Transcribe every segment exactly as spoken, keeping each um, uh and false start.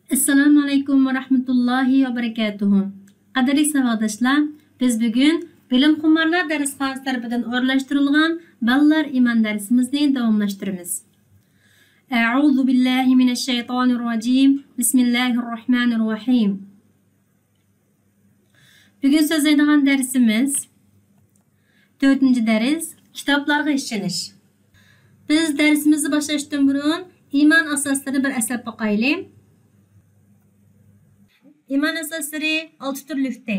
ئەسسالامۇ ئەلەيكۇم ۋە رەھمەتۇللاھى ۋە بەرىكاتۇھۇ. قەدىرلىك ساۋاقداشلار، بىز بۈگۈن بىلىم خۇمارلار دەرسخانىسى تەرىپىدىن ئورۇنلاشتۇرۇلغان بالىلار ئىمان دەرسىمىزنى داۋاملاشتۇرىمىز. أعوذ بالله من الشيطان الرجيم. بسم الله الرحمن الرحيم. بۈگۈن سۆزلەيدىغان دەرسىمىز تۆتىنچى دەرس، كىتابلارغا ئىشىنىش. بىز دەرسىمىزنى باشلاشتىن بۇرۇن ئىمان ئاساسلىرىنى بىر ئەسلەپ باقايلى. ئىمان ئاساسلىرى ئالتە تۈرلۈكتى.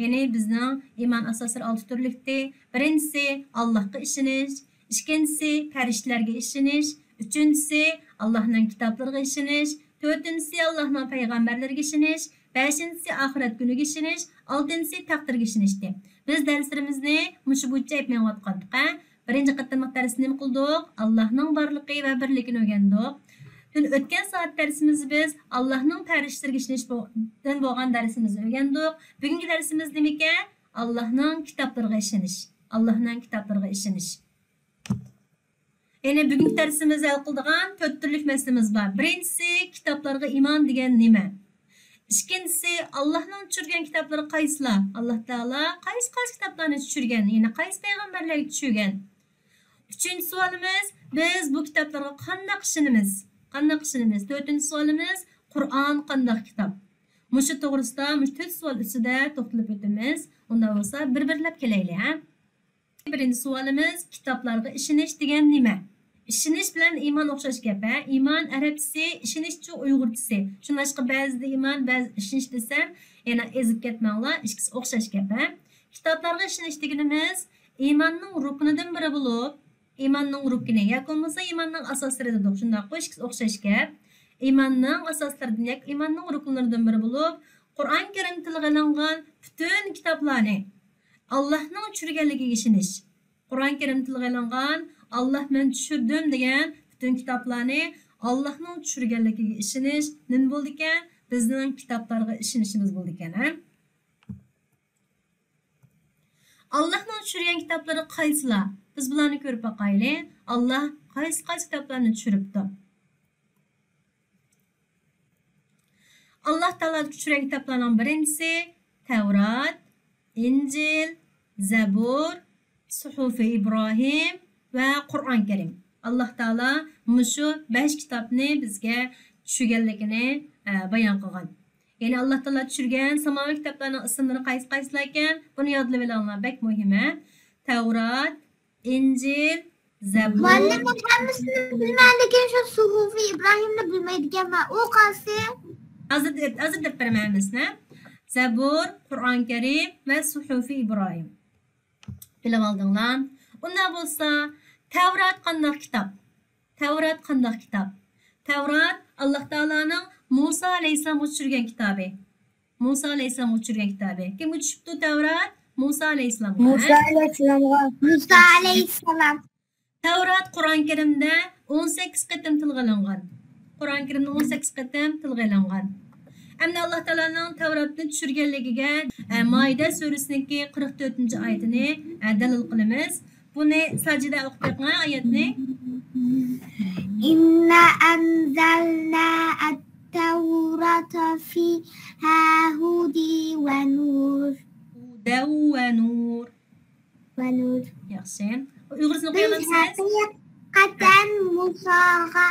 يەنى بىزنىڭ ئىمان ئاساسلىرى ئالتە تۈرلۈكتى. بىرىنچىسى، ئاللاھقا ئىشىنىش. ئىككىنچىسى، پەرىشتىلەرگە ئىشىنىش. ئۈچىنچىسى، ئاللاھنىڭ كىتابلىرىغا ئىشىنىش. تۆتىنچىسى، ئاللاھنىڭ پەيغەمبەرلىرىگە ئىشىنىش. بەشىنچىسى، ئاخىرەت كۈنىگە ئىشىنىش. ئالتىنچىسى، تەقدىرگە ئىشىنىشتى. بىز دەرسلىرىمىزنى مۇشۇ بويىچە ئېلىپ مېڭىۋاتقانتۇق، ھە؟ بىرىنچى قېتىملىق دەرستە نېمە قىلدۇق؟ ئاللاھنىڭ بارلىقى ۋە بىرلىكىنى ئۆگەندۇق. تۈن ئۆتكەن سائەت دەرسىمىزدە بىز ئاللاھنىڭ پەرىشتىلىرىگە ئىشىنىش بو-، دىن بولغان دەرسىمىزنى ئۆگەندۇق. بۈگۈنكى دەرسىمىز نېمىكەن؟ ئاللاھنىڭ كىتابلىرىغا ئىشىنىش. ئاللاھنىڭ كىتابلىرىغا ئىشىنىش. يەنى بۈگۈنكى دەرسىمىزدە ھەل قىلىدىغان تۆت تۈرلۈك مەسىلىمىز بار. بىرىنچىسى، كىتابلارغا ئىمان دېگەن نېمە؟ ئىككىنچىسى، ئاللاھنىڭ چۈشۈرگەن كىتابلىرى قايسىلار؟ ئاللاھ تائالا قايسى، قايسى كىتابلارنى چۈشۈرگەن؟ يەنى قايسى پەيغەمبەرلەرگە چۈشۈرگەن؟ ئۈچىنچى سوئالىمىز، بىز بۇ كىتابلارغا قانداق ئىشىنىمىز؟ قانداق ئىشىنىمىز؟ تۆتىنچى سوئالىمىز، قۇرئان قانداق كىتاب؟ مۇشۇ توغرىسىدا مۇشۇ تۆت سوئال ئۈستىدە توختىلىپ ئۆتىمىز. ئۇنداق بولسا بىر-بىرلەپ كېلەيلى، ھە؟ بىرىنچى سوئالىمىز، كىتابلارغا ئىشىنىش دېگەن نېمە؟ ئىشىنىش بىلەن ئىمان ئوخشاش گەپ، ھە؟ ئىمان ئەرەبچىسى، ئىشىنىشچۇ ئۇيغۇرچىسى. شۇڭلاشقا بەزىدە ئىمان، بەزىدە ئىشىنىش دېسەم، يەنە ئېزىپ كەتمەڭلار، ئىككىسى ئوخشاش گەپ، ھە؟ كىتابلارغا ئىشىنىش دېگىنىمىز ئىماننىڭ رۇكنىدىن بىرى بولۇپ، ئىماننىڭ رۇكنى ياكى بولمىسا ئىماننىڭ ئاساسلىرى دېدۇق، شۇنداققۇ؟ ئىككىسى ئوخشاش گەپ. ئىماننىڭ ئاساسلىرىدىن ياكى ئىماننىڭ رۇكنلىرىدىن بىرى بولۇپ، قۇرئان كەرىم تىلغا ئېلىنغان پۈتۈن كىتابلارنى ئاللاھنىڭ چۈشۈرگەنلىكىگە ئىشىنىش. قۇرئان كەرىم تىلغا ئېلىنغان، ئاللاھ مەن چۈشۈردۈم دېگەن پۈتۈن كىتابلارنى ئاللاھنىڭ چۈشۈرگەنلىكىگە ئىشىنىش نېمە بولىدىكەن؟ بىزنىڭ كىتابلارغا ئىشىنىشىمىز بولىدىكەن، ھە؟ ئاللاھنىڭ چۈشۈرگەن كىتابلىرى قايسىلار؟ بىز بۇلارنى كۆرۈپ باقايلى. ئاللاھ قايسى، قايسى كىتابلارنى چۈشۈرۈپتۇ؟ ئاللاھ تائالا چۈشۈرگەن كىتابلارنىڭ بىرىنچىسى تەۋرات، ئىنجىل، زەبۇر، سۇھۇفى ئىبراھىم ۋە قۇرئان كەرىم. ئاللاھ تائالا مۇشۇ بەش كىتابنى بىزگە چۈشۈرگەنلىكىنى، ئە، بايان قىلغان. يەنى ئاللاھ تائالا چۈشۈرگەن ساماۋى كىتابلارنىڭ ئىسىملىرى قايسى قايسىلار ئىكەن؟ بۇنى يادلىۋېلىڭلار، بەك مۇھىم، ھە. تەۋرات، ئىنجىل، زەبۇر. مۇئەللىم، مەن ھەممىسىنى بىلىمەن، لېكىن شۇ سۇھۇفى ئىبراھىمنى بىلمەيدىكەنمەن. ئۇ قايسى؟ ھازىر دەپ، ھازىر دەپ بېرىمەن ھەممىسىنى. زەبۇر، قۇرئان كەرىم ۋە سۇھۇفى ئىبراھىم. بىلىۋالدىڭلار. ئۇنداق بولسا، تەۋرات قانداق كىتاب؟ تەۋرات قانداق كىتاب؟ تەۋرات ئاللاھ تائالانىڭ مۇسا ئەلەيھىسسالامغا چۈشۈرگەن كىتابى. مۇسا ئەلەيھىسسالامغا چۈشۈرگەن كىتابى. كىمگە چۈشۈپتۇ تەۋرات؟ مۇسا ئەلەيھىسسالامغا، ھە؟ مۇسا ئەلەيھىسسالام. تەۋرات قۇرئان كەرىمدە ئون سەككىز قېتىم تىلغا ئېلىنغان. قۇرئان كەرىمدە ئون سەككىز قېتىم تىلغا ئېلىنغان. ئەمدى ئاللاھ تائالانىڭ تەۋراتنى چۈشۈرگەنلىكىگە، ئە، مائىدە سۈرىسىنىڭكى قىرىق تۆتىنچى ئايىتىنى، ئە، دەلىل قىلىمىز. بۇنى ساجىدە ئوقۇپ بېقىڭ، ئايەتنى. إنا أنزلنا التوراة فيها هدى ونور. هدى ونور. ۋە نۇر. ياخشى. ئۇيغۇرچىسىنى بىز ئوقۇيالامسىز؟ ھەقىقەتەن مۇساغا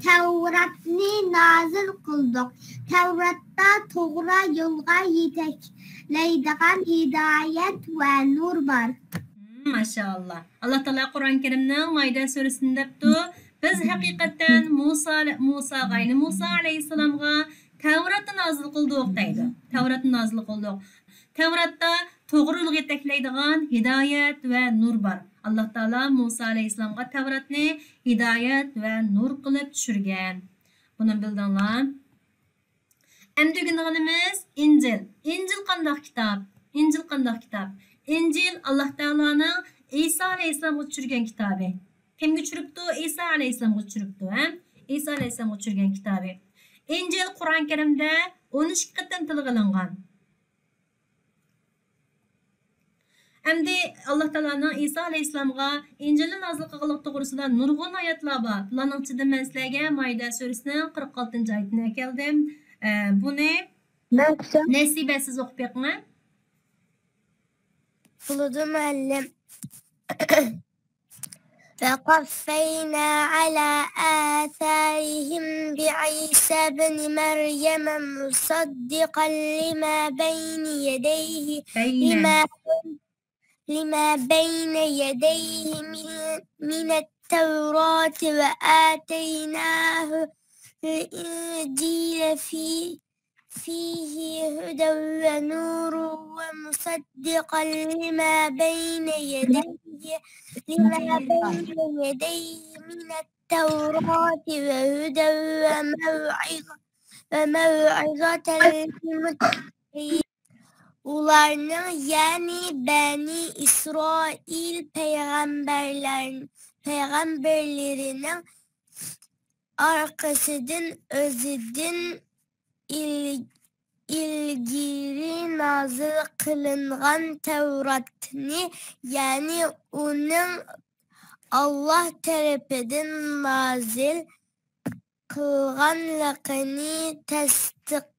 تەۋراتنى نازىل قىلدۇق. تەۋراتتا توغرا يولغا يېتەكلەيدىغان ھىدايەت ۋە نۇر بار. مم، ماشائاللا. ئاللا تائالا قۇرئان كەرىمنىڭ مائىدە سۈرىسىدە دەپتۇ، بىز ھەقىقەتەن مۇسا، مۇساغا، يەنى مۇسا ئەلەيھىسسالامغا تەۋراتنى نازىل قىلدۇق دەيدۇ. تەۋراتنى نازىل قىلدۇق. تەۋراتتا توغرا يولغا يېتەكلەيدىغان ھىدايەت ۋە نۇر بار. ئاللا تائالا مۇسا ئەلەيھىسسالامغا تەۋراتنى ھىدايەت ۋە نۇر قىلىپ چۈشۈرگەن. بۇنى بىلدىڭلار. ئەمدى ئۆگىنىدىغىنىمىز ئىنجىل. ئىنجىل قانداق كىتاب؟ ئىنجىل قانداق كىتاب؟ ئىنجىل ئاللا تائالانىڭ ئىسا ئەلەيھىسسالامغا چۈشۈرگەن كىتابى. كىمگە چۈشۈرۈپتۇ؟ ئىسا ئەلەيھىسسالامغا چۈشۈرۈپتۇ، ھە؟ ئىسا ئەلەيھىسسالامغا چۈشۈرگەن كىتابى. ئىنجىل قۇرئان كەرىمدە ئون ئىككى قېتىم تىلغا ئېلىنغان. ئەمدى ئاللا تائالانىڭ ئىسا ئەلەيھىسسالامغا ئىنجىلنى نازىل قىلغانلىقى توغرىسىدا نۇرغۇن ئايەتلەر بار. بۇلارنىڭ ئىچىدىن مەن سىلەرگە مائىدە سۈرىسىنىڭ قىرىق ئالتىنچى ئايىتىنى ئەكەلدىم. ئە، بۇنى نەسىبە سىز ئوقۇپ بېقىڭە. بولىدۇ، مۇئەللىم. وقفينا على آثارهم بعيسى ابن مريم مصدقا لما بين يديه، لما، لما بين يديه من، من التوراة وآتيناه الإنجيل في فيه هدى ونور ومصدقا لما بين يديه، لما بين يديه من التوراة وهدى وموعظة، وموعظة للمتقين. ئۇلارنىڭ، يەنى بەنى ئىسرائىل پەيغەمبەرلەر، پەيغەمبەرلىرىنىڭ ئارقىسىدىن ئۆزىدىن ئىل-، ئىلگىرى نازىل قىلىنغان تەۋراتنى، يەنى ئۇنىڭ ئاللاھ تەرىپىدىن نازىل قىلغانلىقىنى تەستىق-،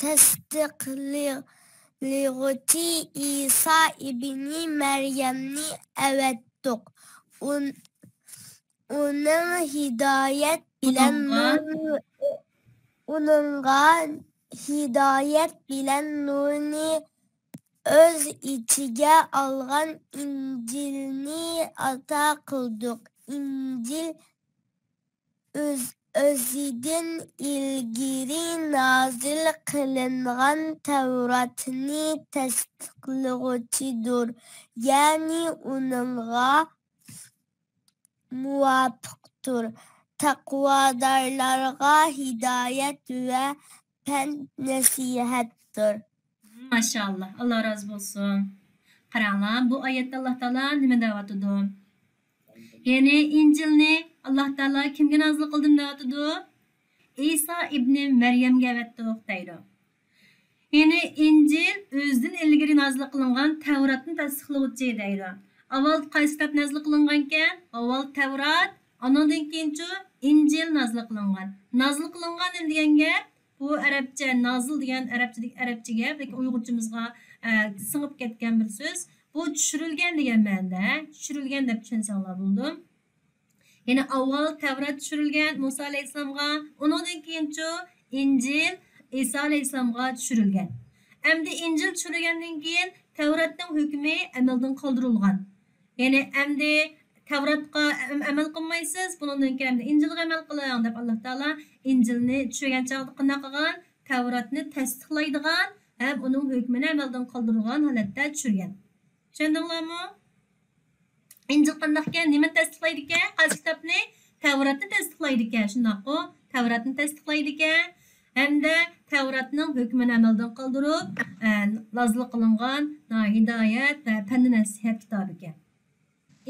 تەستىقلىغۇچى ئىسا ئىبنى مەريەمنى ئەۋەتتۇق. ئۇن-، ئۇنىڭ ھىدايەت بىلەن نۇر، ئۇنىڭغا ھىدايەت بىلەن نۇرنى ئۆز ئىچىگە ئالغان ئىنجىلنى ئاتا قىلدۇق. ئىنجىل ئۆز-، ئۆزىدىن ئىلگىرى نازىل قىلىنغان تەۋراتنى تەستىقلىغۇچىدۇر، يەنى ئۇنىڭغا مۇۋاپىقتۇر، تەقۋادارلارغا ھىدايەت ۋە پەند نەسىھەتتۇر. ماشائاللا، ئاللا رازى بولسۇن. قاراڭلار، بۇ ئايەتتە ئاللا تائالا نېمە دەۋاتىدۇ؟ يەنى ئىنجىلنى ئاللا تائالا كىمگە نازىل قىلدىم دەۋاتىدۇ؟ ئىسا ئىبنى مەريەمگە ئەۋەتتۇق دەيدۇ. يەنى ئىنجىل ئۆزىدىن ئىلگىرى نازىل قىلىنغان تەۋراتنى تەستىقلىغۇچى دەيدۇ. ئاۋۋال قايسى كىتاب نازىل قىلىنغانكەن؟ ئاۋۋال تەۋرات، ئانىڭدىن كېيىنچۇ ئىنجىل نازىل قىلىنغان. نازىل قىلىنغان دېگەن گەپ، بۇ ئەرەبچە نازىل دېگەن ئەرەبچىدىكى ئەرەبچە گەپ، لېكىن ئۇيغۇرچىمىزغا، ئە، سىڭىپ كەتكەن بىر سۆز. بۇ چۈشۈرۈلگەن دېگەن مەنىدە، چۈشۈرۈلگەن دەپ چۈشەنسەڭلار بولىدۇ. يەنى ئاۋۋال تەۋرات چۈشۈرۈلگەن مۇسا ئەلەيھىسسالامغا، ئۇنىڭدىن كېيىنچۇ ئىنجىل ئىسا ئەلەيھىسسالامغا چۈشۈرۈلگەن. ئەمدى ئىنجىل چۈشۈرۈلگەندىن كېيىن تەۋراتنىڭ ھۆكمى ئەمەلدىن قالدۇرۇلغان. يەنى ئەمدى تەۋراتقا ئەم-، ئەمەل قىلمايسىز، بۇنىڭدىن كېيىن ئەمدى ئىنجىلغا ئەمەل قىلىڭ دەپ ئاللا تائالا ئىنجىلنى چۈشۈرگەن چاغدا قانداق قىلغان؟ تەۋراتنى تەستىقلايدىغان ھەم ئۇنىڭ ھۆكمىنى ئەمەلدىن قالدۇرىدىغان ھالەتتە چۈشۈرگەن. چۈشەندىڭلارمۇ؟ ئىنجىل قانداقكەن؟ نېمىنى تەستىقلايدىكەن؟ قايسى كىتابنى؟ تەۋراتنى تەستىقلايدىكەن، شۇنداققۇ؟ تەۋراتنى تەستىقلايدىكەن. ھەمدە تەۋراتنىڭ ھۆكمىنى ئەمەلدىن قالدۇرۇپ، ئە، نازىل قىلىنغان، نا-، ھىدايەت ۋە پەند نەسىھەت كىتابىكەن.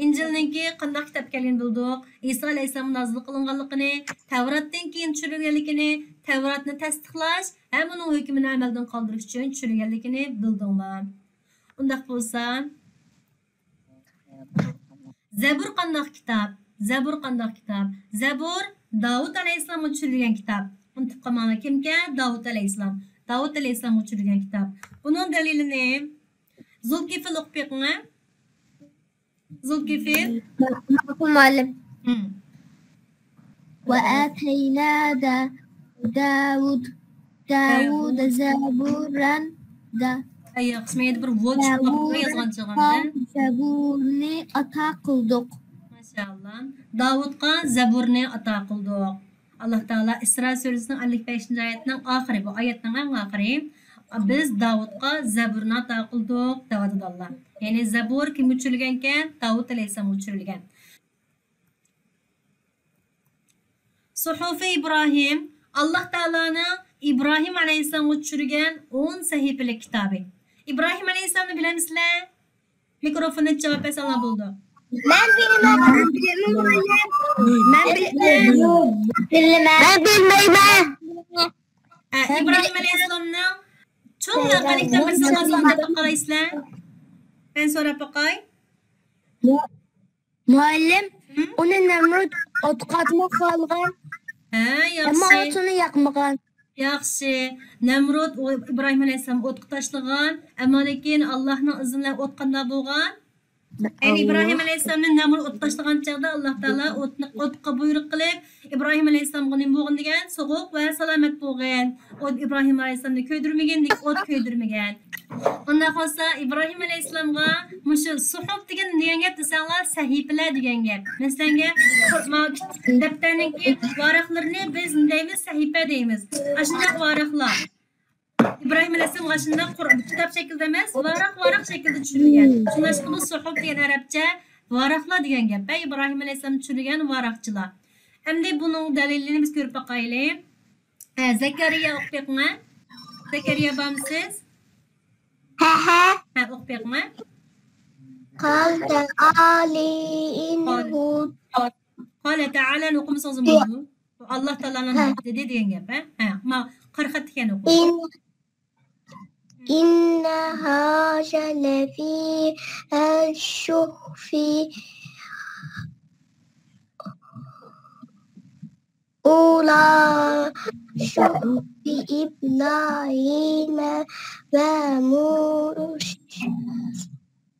ئىنجىلنىڭكى قانداق كىتاب ئىكەنلىكىنى بىلدۇق. ئىسا ئەلەيھىسسالامغا نازىل قىلىنغانلىقىنى، تەۋراتتىن كېيىن چۈشۈرۈلگەنلىكىنى، تەۋراتنى تەستىقلاش ھەم ئۇنىڭ ھۆكمىنى ئەمەلدىن قالدۇرۇش ئۈچۈن چۈشۈرۈلگەنلىكىنى بىلدىڭلار. ئۇنداق بولسا، زەبۇر قانداق كىتاب؟ زەبۇر قانداق كىتاب؟ زەبۇر داۋۇت ئەلەيھىسسالامغا چۈشۈرۈلگەن كىتاب. ئۇنتۇپ قالماڭلار، كىمكەن؟ داۋۇت ئەلەيھىسسالام. داۋۇت ئەلەيھىسسالامغا چۈشۈرۈلگەن كىتاب. بۇنىڭ دەلىلىنى زۇلكىفىل ئوقۇپ بېقىڭە. زۇلكىفىل. ماقۇل، مۇئەللىم. ھىم. وآتينا دا-، داود، داود زبورا دا-، ئەي ياخشى، مەن يەنە بىر ۋو چۈشۈپ قاپتۇ يازغان چېغىمدا. زەبۇرنى ئاتا قىلدۇق. ماشائاللا. داۋۇتقا زەبۇرنى ئاتا قىلدۇق. ئاللا تائالا ئىسرا سۈرىسىنىڭ ئەللىك بەشىنچى ئايەتنىڭ ئاخىرى، بۇ ئايەتنىڭ ئەڭ ئاخىرى، بىز داۋۇتقا زەبۇرنى ئاتا قىلدۇق دەۋاتىدۇ ئاللا. يەنى زەبۇر كىمگە چۈشۈرۈلگەنكەن؟ داۋۇت ئەلەيھىسسالامغا چۈشۈرۈلگەن. سۇھۇفى ئىبراھىم، ئاللا تائالانىڭ ئىبراھىم ئەلەيھىسسالامغا چۈشۈرگەن ئون سەھىپىلىك كىتابى. ئىبراھىم ئەلەيھىسسالامنى بىلەمسىلەر؟ مىكروفوننى جاۋاب بەرسەڭلار بولىدۇ. مەن بىلمەيمەن. مەن بىلمەيمەن. مەن بىلمەيمەن. ئە، ئىبراھىم ئەلەيھىسسالامنىڭ چوڭ ۋەقەلىك تەپسىرىنى سوراپ باقالايسىلەر. مەن سوراپ باقاي. مۇئەللىم، ھىم؟ ئۇنى نەمرۇت ئوتقا ئاتماقچى بولغان. ھە، ياخشى. ئەمما ئوتۇنى ياقمىغان. ياخشى. نەمرۇت ئۇ ئىبراھىم ئەلەيھىسسالامنى ئوتقا تاشلىغان. ئەمما لېكىن ئاللاھنىڭ ئىزنى بىلەن ئوت قانداق بولغان؟ يەنى ئىبراھىم ئەلەيھىسسالامنى نەمرۇت ئوتقا تاشلىغان چاغدا ئاللاھ تائالا ئوتنى، ئوتقا بۇيرۇق قىلىپ، ئىبراھىم ئەلەيھىسسالامغا نېمە بولغىن دېگەن؟ سوغۇق ۋە سالامەت بولغىن. ئوت ئىبراھىم ئەلەيھىسسالامنى كۆيدۈرمىگىن، ئوت كۆيدۈرمىگەن. ئۇنداق بولسا، ئىبراھىم ئەلەيھىسسالامغا مۇشۇ سۇھۇف دېگەن نېمە گەپ دېسەڭلار، سەھىپىلەر دېگەن گەپ. مەسىلەن، دەپتەرنىڭكى ۋاراقلىرىنى بىز نېمە دەيمىز؟ سەھىپە دەيمىز. ئاشۇنداق ۋاراقلار. ئىبراھىم ئەلەيھىسسالامغا ئاشۇنداق قۇر-، كىتاب شەكلىدە ئەمەس، ۋاراق-ۋاراق شەكلىدە چۈشۈرۈلگەن. شۇڭلاشقا بۇ سۇھۇف دېگەن ئەرەبچە ۋاراقلار دېگەن گەپ. ھە، ئىبراھىم ئەلەيھىسسالام چۈشۈرگەن ۋاراقچىلار. ئەمدى بۇنىڭ دەلىلىنى بىز كۆرۈپ باقايلى. ھە، زەكەرىيا ئوقۇپ بېقىڭە. زەكەرىيا بارمۇسىز؟ ھە، ھە. ھە، ئوقۇپ بېقىڭە. قال تعالى إن قال. هو قال تعالى نى ئوقۇمىسىڭىز بولىدۇ. ئاللاھ تائالانىڭ ھە. دېدى دېگەن گەپ، ھە؟ ھە، ما قارا خەتتە ئوقۇڭ. إن إن هذا لفي الصحف الأولى صحف إبراهيم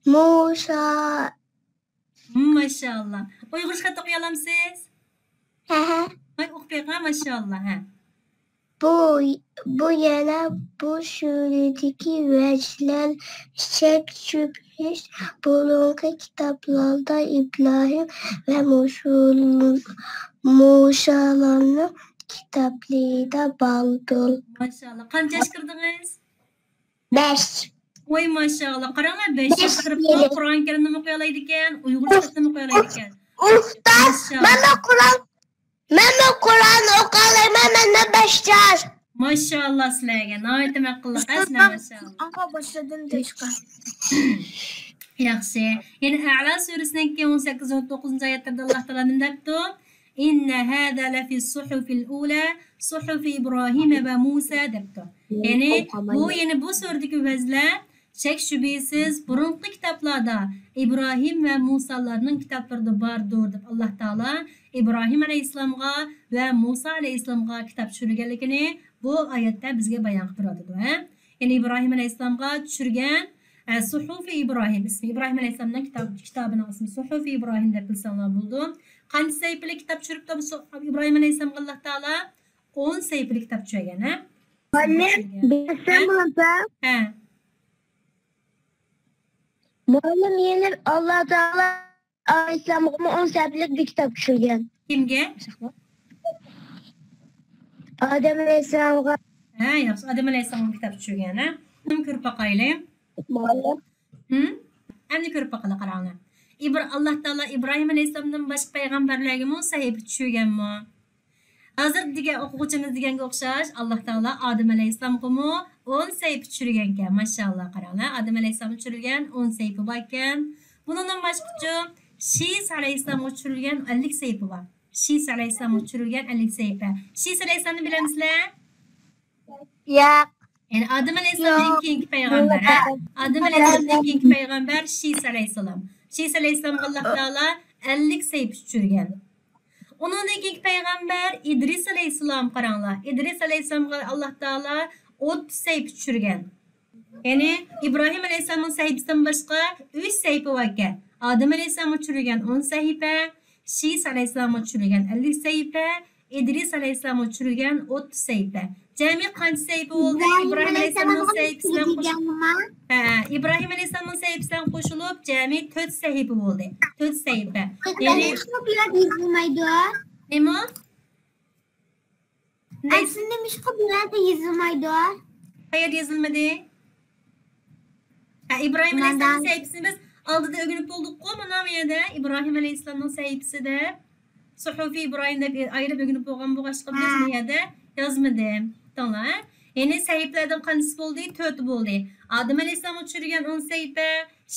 وموسى. ماشاءاللا. ئۇيغۇرچە خەت ئوقۇيالامسىز؟ ھە، ھە. ھاي، ئوقۇپ بېقىڭ، ماشاءاللا، ھە. بۇ، بۇ يەنە بۇ سۈرىدىكى ۋەزلەر شەك-شۈبھىسىز بۇرۇنقى كىتابلاردا ئىبراھىم ۋە مۇسۇل-، مۇسالارنىڭ كىتابلىرىدا باردۇر. ماشاءاللا. قانچە ياشقا كىردىڭىز؟ بەش. ۋاي ماشائاللا، قاراڭلار، بەش ياشقا كىرىپلا قۇرئان كەرىمنىمۇ ئوقۇيالايدىكەن، ئۇيغۇرچە خەتنىمۇ ئوقۇيالايدىكەن. ئۇستاز، ماشائاللا. مەنمۇ قۇرئان، مەنمۇ قۇرئان ئوقۇيالايمەن، مەنمۇ بەش ياش. ماشائاللا سىلەرگە، ناھايىتى ئەقىللىق، ھە، سىلەر، ماشائاللا. ئۇستاز، باشلىدىم دەيشقا. ياخشى. يەنە ئەئلا سۈرىسىنىڭكى ئون سەككىز، ئون توققۇزىنچى ئايەتلەردە ئاللاھ تائالا نېمە دەپتۇ؟ إن هذا لفي الصحف الأولى صحف إبراهيم وموسى دەپتۇ. يەنى بۇ، يەنى بۇ سۈرىدىكى ۋەزلەر شەك شۈبھىسىز بۇرۇنقى كىتابلاردا ئىبراھىم ۋە مۇسالارنىڭ كىتابلىرىدا باردۇر دەپ ئاللاھ تائالا ئىبراھىم ئەلەيھىسسالامغا ۋە مۇسا ئەلەيھىسسالامغا كىتاب چۈشۈرگەنلىكىنى بۇ ئايەتتە بىزگە بايان قىلىپ بېرىۋاتىدۇ، ھە؟ يەنى ئىبراھىم ئەلەيھىسسالامغا چۈشۈرگەن، ئە، سۇھۇفى ئىبراھىم ئىسمى، ئىبراھىم ئەلەيھىسسالامنىڭ كىتاب، كىتابىنىڭ ئىسمى سۇھۇفى ئىبراھىم دەپ بىلسەڭلار بولىدۇ. قانچە سەھىپىلىك كىتاب چۈشۈرۈپتۇ بۇ سۇ-، ئىبراھىم ئەلەيھىسسالامغا ئاللاھ تائالا؟ ئون سەھىپىلىك كىتاب چۈشۈرگەن، ھە؟ مۇئەللىم، بىلسەم بولامسەن؟ ھە. مۇئەللىم، يەنە ئاللاھ تائالا ئەلەيھىسسالامغىمۇ ئون سەھىپىلىك بىر كىتاب چۈشۈرگەن. كىمگە؟ ئادەم ئەلەيھىسسالامغا. ھە، ياخشى. ئادەم ئەلەيھىسسالامغا كىتاب چۈشۈرگەن، ھە؟ بۇنى كۆرۈپ باقايلى. مۇئەللىم. ھىم؟ ئەمدى كۆرۈپ باقايلى، قاراڭلار. ئىبرا-، ئاللاھ تائالا ئىبراھىم ئەلەيھىسسالامدىن باشقا پەيغەمبەرلەرگىمۇ سەھىپە چۈشۈرگەنمۇ؟ ھازىر دېگەن ئوقۇغۇچىمىز دېگەنگە ئوخشاش، ئاللاھ تائالا ئادەم ئەلەيھىسسالامغىمۇ ئون سەھىپە چۈشۈرگەنكەن. ماشائاللا، قاراڭلار. ئادەم ئەلەيھىسسالامغا چۈشۈرۈلگەن ئون سەھىپە باركەن. بۇنىڭدىن باشقىچۇ، شىس ئەلەيھىسسالامغا چۈشۈرۈلگەن ئەللىك سەھىپە بار. شىس ئەلەيھىسسالامغا چۈشۈرۈلگەن ئەللىك سەھىپە. شىس ئەلەيھىسسالامنى بىلەمسىلەر؟ ياق. يەنى ئادەم ئەلەيھىسسالامدىن كېيىنكى پەيغەمبەر، ھە؟ ئادەم ئەلەيھىسسالامدىن كېيىنكى پەيغەمبەر شىس ئەلەيھىسسالام. شىس ئەلەيھىسسالامغا ئاللاھ تائالا ئەللىك سەھىپە چۈشۈرگەن. ئۇنىڭدىن كېيىنكى پەيغەمبەر ئىدرىس ئەلەيھىسسالام، قاراڭلار. ئىدرىس ئەلەيھىسسالامغا ئاللاھ تائالا ئوتتۇز سەھىپە چۈشۈرگەن. يەنى ئىبراھىم ئەلەيھىسسالامنىڭ سەھىپىسىدىن باشقا ئۈچ سەھىپە باركەن. ئادەم ئەلەيھىسسالامغا چۈشۈرۈلگەن ئون سەھىپە، شىس ئەلەيھىسسالامغا چۈشۈرۈلگەن ئەللىك سەھىپە، ئىدرىس ئەلەيھىسسالامغا چۈشۈرۈلگەن ئوتتۇز سەھىپە. جەمئىي قانچە سەھىپە بولدى؟ ئىبراھىم ئەلەيھىسسالامنىڭ سەھىپىسى بىلەن قوش-، ھە، ئىبراھىم ئەلەيھىسسالامنىڭ سەھىپىسى بىلەن قوشۇلۇپ جەمئىي تۆت سەھىپە بولدى. تۆت سەھىپە. يەنى نېمە؟ ئەسلىدە مۇشۇ بۇ يەردە يېزىلمايدۇ. قەيەردە يېزىلمىدى؟ ھە، ئىبراھىم ئەلەيھىسسالامنىڭ سەھىپىسىنى بىز ئالدىدا ئۆگىنىپ بولدۇققۇ، مانا بۇ يەردە ئىبراھىم ئەلەيھىسسالامنىڭ سەھىپىسى دەپ، سۇھۇفى ئىبراھىم دەپ ئايرىپ ئۆگىنىپ بولغان بولغاچقا، بىز بۇ يەردە يازمىدىم. ئۇقتۇڭلار، ھە؟ يەنى سەھىپىلەردىن قانچىسى بولدى؟ تۆتى بولدى. ئادەم ئەلەيھىسسالامغا چۈشۈرۈلگەن ئون سەھىپە،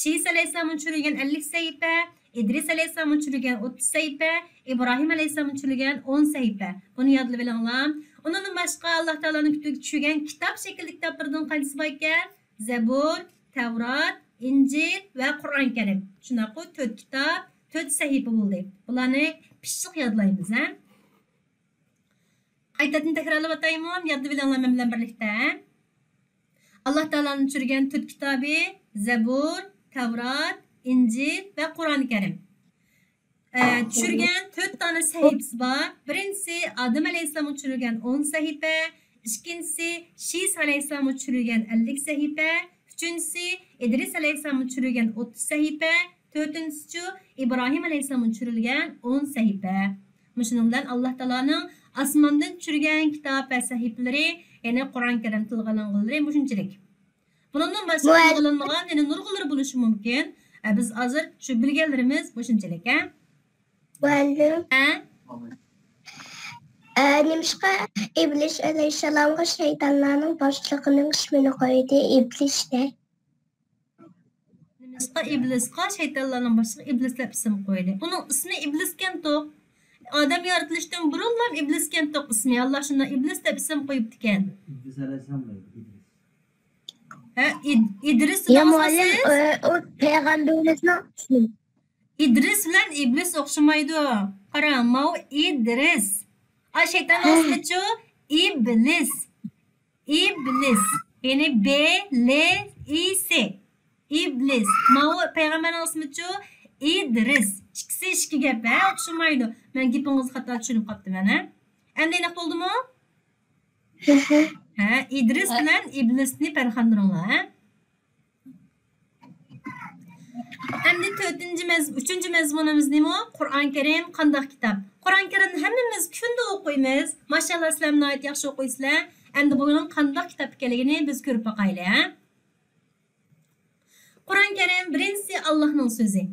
شىس ئەلەيھىسسالامغا چۈشۈرۈلگەن ئەللىك سەھىپە، ئىدرىس ئەلەيھىسسالامغا چۈشۈرۈلگەن ئوتتۇز سەھىپە، ئىبراھىم ئەلەيھىسسالامغا چۈشۈرۈلگەن ئون سەھىپە. بۇنى يادلىۋېلىڭلار. ئۇنىڭدىن باشقا، ئاللاھ تائالانىڭ چۈشۈرگەن كىتاب شەكلىدىكى كىتابلىرىدىن قانچىسى باركەن؟ زەبۇر، تەۋرات، ئىنجىل ۋە قۇرئان كەرىم. شۇنداققۇ، تۆت كىتاب، تۆت سەھىپە بولدى. بۇلارنى پىششىق يادلايمىز، ھە؟ قايتىدىن تەكرارلاپ ئاتايمۇ؟ يادلىۋېلىڭلار مەن بىلەن بىرلىكتە. ئاللا تائالانىڭ چۈشۈرگەن تۆت كىتابى، زەبۇر، تەۋرات، ئىنجىل ۋە قۇرئان كەرىم. ئە، چۈشۈرگەن تۆت دانە سەھىپىسى بار. بىرىنچىسى ئادەم ئەلەيھىسسالامغا چۈشۈرۈلگەن ئون سەھىپە، ئىككىنچىسى شىس ئەلەيھىسسالامغا چۈشۈرۈلگەن ئەللىك سەھىپە، ئۈچىنچىسى ئىدرىس ئەلەيھىسسالامغا چۈشۈرۈلگەن ئوتتۇز سەھىپە، تۆتىنچىسىچۇ ئىبراھىم ئەلەيھىسسالامغا چۈشۈرۈلگەن ئون سەھىپە. مۇشۇنىڭ بىلەن ئاللا تائالانىڭ ئاسماندىن چۈشۈرگەن كىتاب ۋە سەھىپىلىرى، يەنى قۇرئان كەرىم تىلغا ئېلىنغانلىرى مۇشۇنچىلىك. بۇنىڭدىن باشقا مۇئەللىم. تىلغا ئېلىنمىغان يەنە نۇرغۇنلىرى بولۇشى مۇمكىن. ئە، بىز ھازىر شۇ بىلگەنلىرىمىز مۇشۇنچىلىك، ھە؟ مۇئەللىم. ھە؟ ئە، نېمىشقا ئىبلىس ئەلەيھىسسالامغا شەيتانلارنىڭ باشلىقىنىڭ ئىسمىنى قويدى؟ ئىبلىس دەپ. نېمىشقا ئىبلىسقا شەيتانلارنىڭ باشلىقى ئىبلىس دەپ ئىسىم قويدى؟ ئۇنىڭ ئىسمى ئىبلىسكەنتۇق. ئادەم يارىتىلىشتىن بۇرۇنلا ئىبلىسكەنتۇق ئىسمى. ئاللا شۇنداق ئىبلىس دەپ ئىسىم قويۇپتىكەن. ئىبلىس ئەلەيھىسسالام دەيدۇ، ئىدرىس. ھە، ئىد-، ئىدرىس يا دېدىڭىزمۇ مۇئەللىم، سىز؟ ئە، ئۇ پەيغەمبىرىمىزنىڭ ئىسمى. ئىدرىس بىلەن ئىبلىس ئوخشىمايدۇ. قاراڭ، ماۋۇ ئىدرىس. ئا، شەيتاننىڭ ھە. ئىسمىچۇ؟ ئىبلىس. ئىبلىس. يەنى ب، ل، ئى، س. ئىبلىس. ماۋۇ پەيغەمبەرنىڭ ئىسمىچۇ؟ ئىدرىس. ئىككىسى ئىككى گەپ، ھە؟ ئوخشىمايدۇ. مەن گېپىڭىزنى خاتا چۈشىنىپ قاپتىمەن، ھە؟ ئەمدى ئېنىق بولدىمۇ؟ ھە، ئىدرىس بىلەن ئىبلىسنى پەرقلەندۈرۈڭلار، ھە؟ ئەمدى تۆتىنچى مەز-، ئۈچىنچى مەزمۇنىمىز نېمە؟ قۇرئان كەرىم قانداق كىتاب؟ قۇرئان كەرىمنى ھەممىمىز كۈندە ئوقۇيمىز. ماشاللا، سىلەر ناھايىتى ياخشى ئوقۇيسىلەر. ئەمدى بۇنىڭ قانداق كىتاب ئىكەنلىكىنى بىز كۆرۈپ باقايلى، ھە؟ قۇرئان كەرىم بىرىنچىسى ئاللانىڭ سۆزى.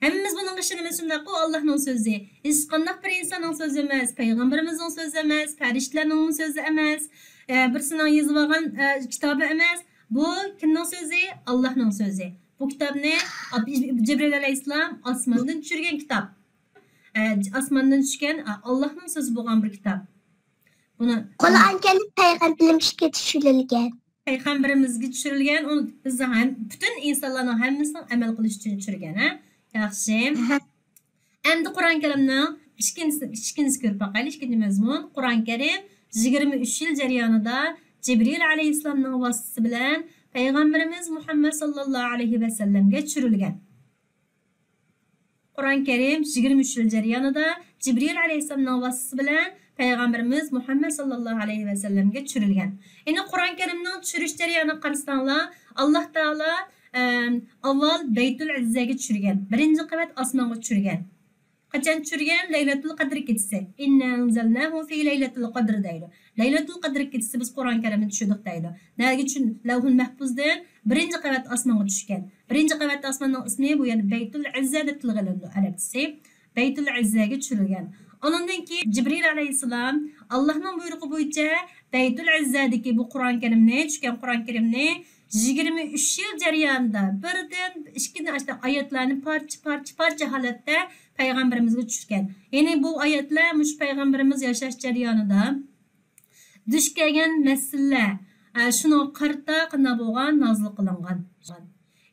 ھەممىمىز بۇنىڭغا ئىشىنىمىز، شۇنداققۇ؟ ئاللانىڭ سۆزى. ھېچقانداق بىر ئىنساننىڭ سۆزى ئەمەس، پەيغەمبىرىمىزنىڭ سۆزى ئەمەس، پەرىشتىلەرنىڭ سۆزى ئەمەس، ئە، بىرسىنىڭ يېزىۋالغان، ئە، كىتابى ئەمەس. بۇ كىمنىڭ سۆزى؟ ئاللانىڭ سۆزى. بۇ كىتابنى ئاپ-، جىبرىئىل ئەلەيھىسسالام ئاسماندىن چۈشۈرگەن كىتاب. ئە، ئاسماندىن چۈشكەن، ئە، ئاللانىڭ سۆزى بولغان بىر كىتاب. بۇنى قۇرئان كەرىم پەيغەمبىرىمىزگە چۈشۈرۈلگەن. پەيغەمبىرىمىزگە چۈشۈرۈلگەن، ئۇنى بىز ھەم، پۈتۈن ئىنسانلارنىڭ ھەممىسىنىڭ ئەمەل قىلىش ئۈچۈن چۈشۈرگەن، ھە؟ ياخشى. ئەمدى قۇرئان كەرىمنىڭ ئىككىنچىسى، ئىككىنچىسى كۆرۈپ باقايلى، ئىككىنچى مەزمۇن. قۇرئان كەرىم يىگىرمە ئۈچ يىل جەريانىدا جىبرىئىل ئەلەيھىسسالامنىڭ ۋاسىتىسى بىلەن پەيغەمبىرىمىز مۇھەممەد ساللاللاھۇ ئەلەيھى ۋەسەللەمگە چۈشۈرۈلگەن. قۇرئان كەرىم يىگىرمە ئۈچ يىل جەريانىدا جىبرىئىل ئەلەيھىسسالامنىڭ ۋاسىتىسى بىلەن پەيغەمبىرىمىز مۇھەممەد ساللاللاھۇ ئەلەيھى ۋەسەللەمگە چۈشۈرۈلگەن. يەنى قۇرئان كەرىمنىڭ چۈشۈرۈش جەريانىغا قارىساڭلار، ئاللا تائالا، ئەم، ئاۋۋال بەيتۇل ئىززەگە چۈشۈرگەن، بىرىنچى قەۋەت ئاسمانغا چۈشۈرگەن. قاچان چۈشۈرگەن؟ لەيلەتۇل قەدر كېچىسى. «ئىننا ئەنزەلناھۇ فى لەيلەتىل قەدر» دەيدۇ. لەيلەتۇل قەدر كېچىسى بىز قۇرئان كەرىمنى چۈشۈردۇق دەيدۇ. نەگە چۈشۈن-، لەۋھۇل مەھپۇزدىن بىرىنچى قەۋەت ئاسمانغا چۈشكەن. بىرىنچى قەۋەت ئاسماننىڭ ئىسمى بۇ يەردە بەيتۇل ئىززە دەپ تىلغا ئېلىنىدۇ ئەرەبچىسى. بەيتۇل ئىززەگە چۈشۈرۈلگەن. ئۇنىڭدىن كېيىن جىبرىئىل ئەلەيھىسسالام ئاللانىڭ بۇيرۇقى بويىچە بەيتۇل ئىززەدىكى بۇ قۇرئان كەرىمنى، چۈشكەن قۇرئان كەرىمنى يىگىرمە ئۈچ يىل جەريانىدا بىردىن ئىككىدىن ئاشۇنداق ئايەتلەرنى پارچە، پارچە، پارچە ھالەتتە پەيغەمبىرىمىزگە چۈشكەن. يەنى بۇ ئايەتلەر مۇشۇ پەيغەمبىرىمىز ياشاش جەريانىدا دۇچ كەلگەن مەسىلىلەر، ئە، شۇنىڭغا قارىتا قانداق بولغان؟ نازىل قىلىنغان.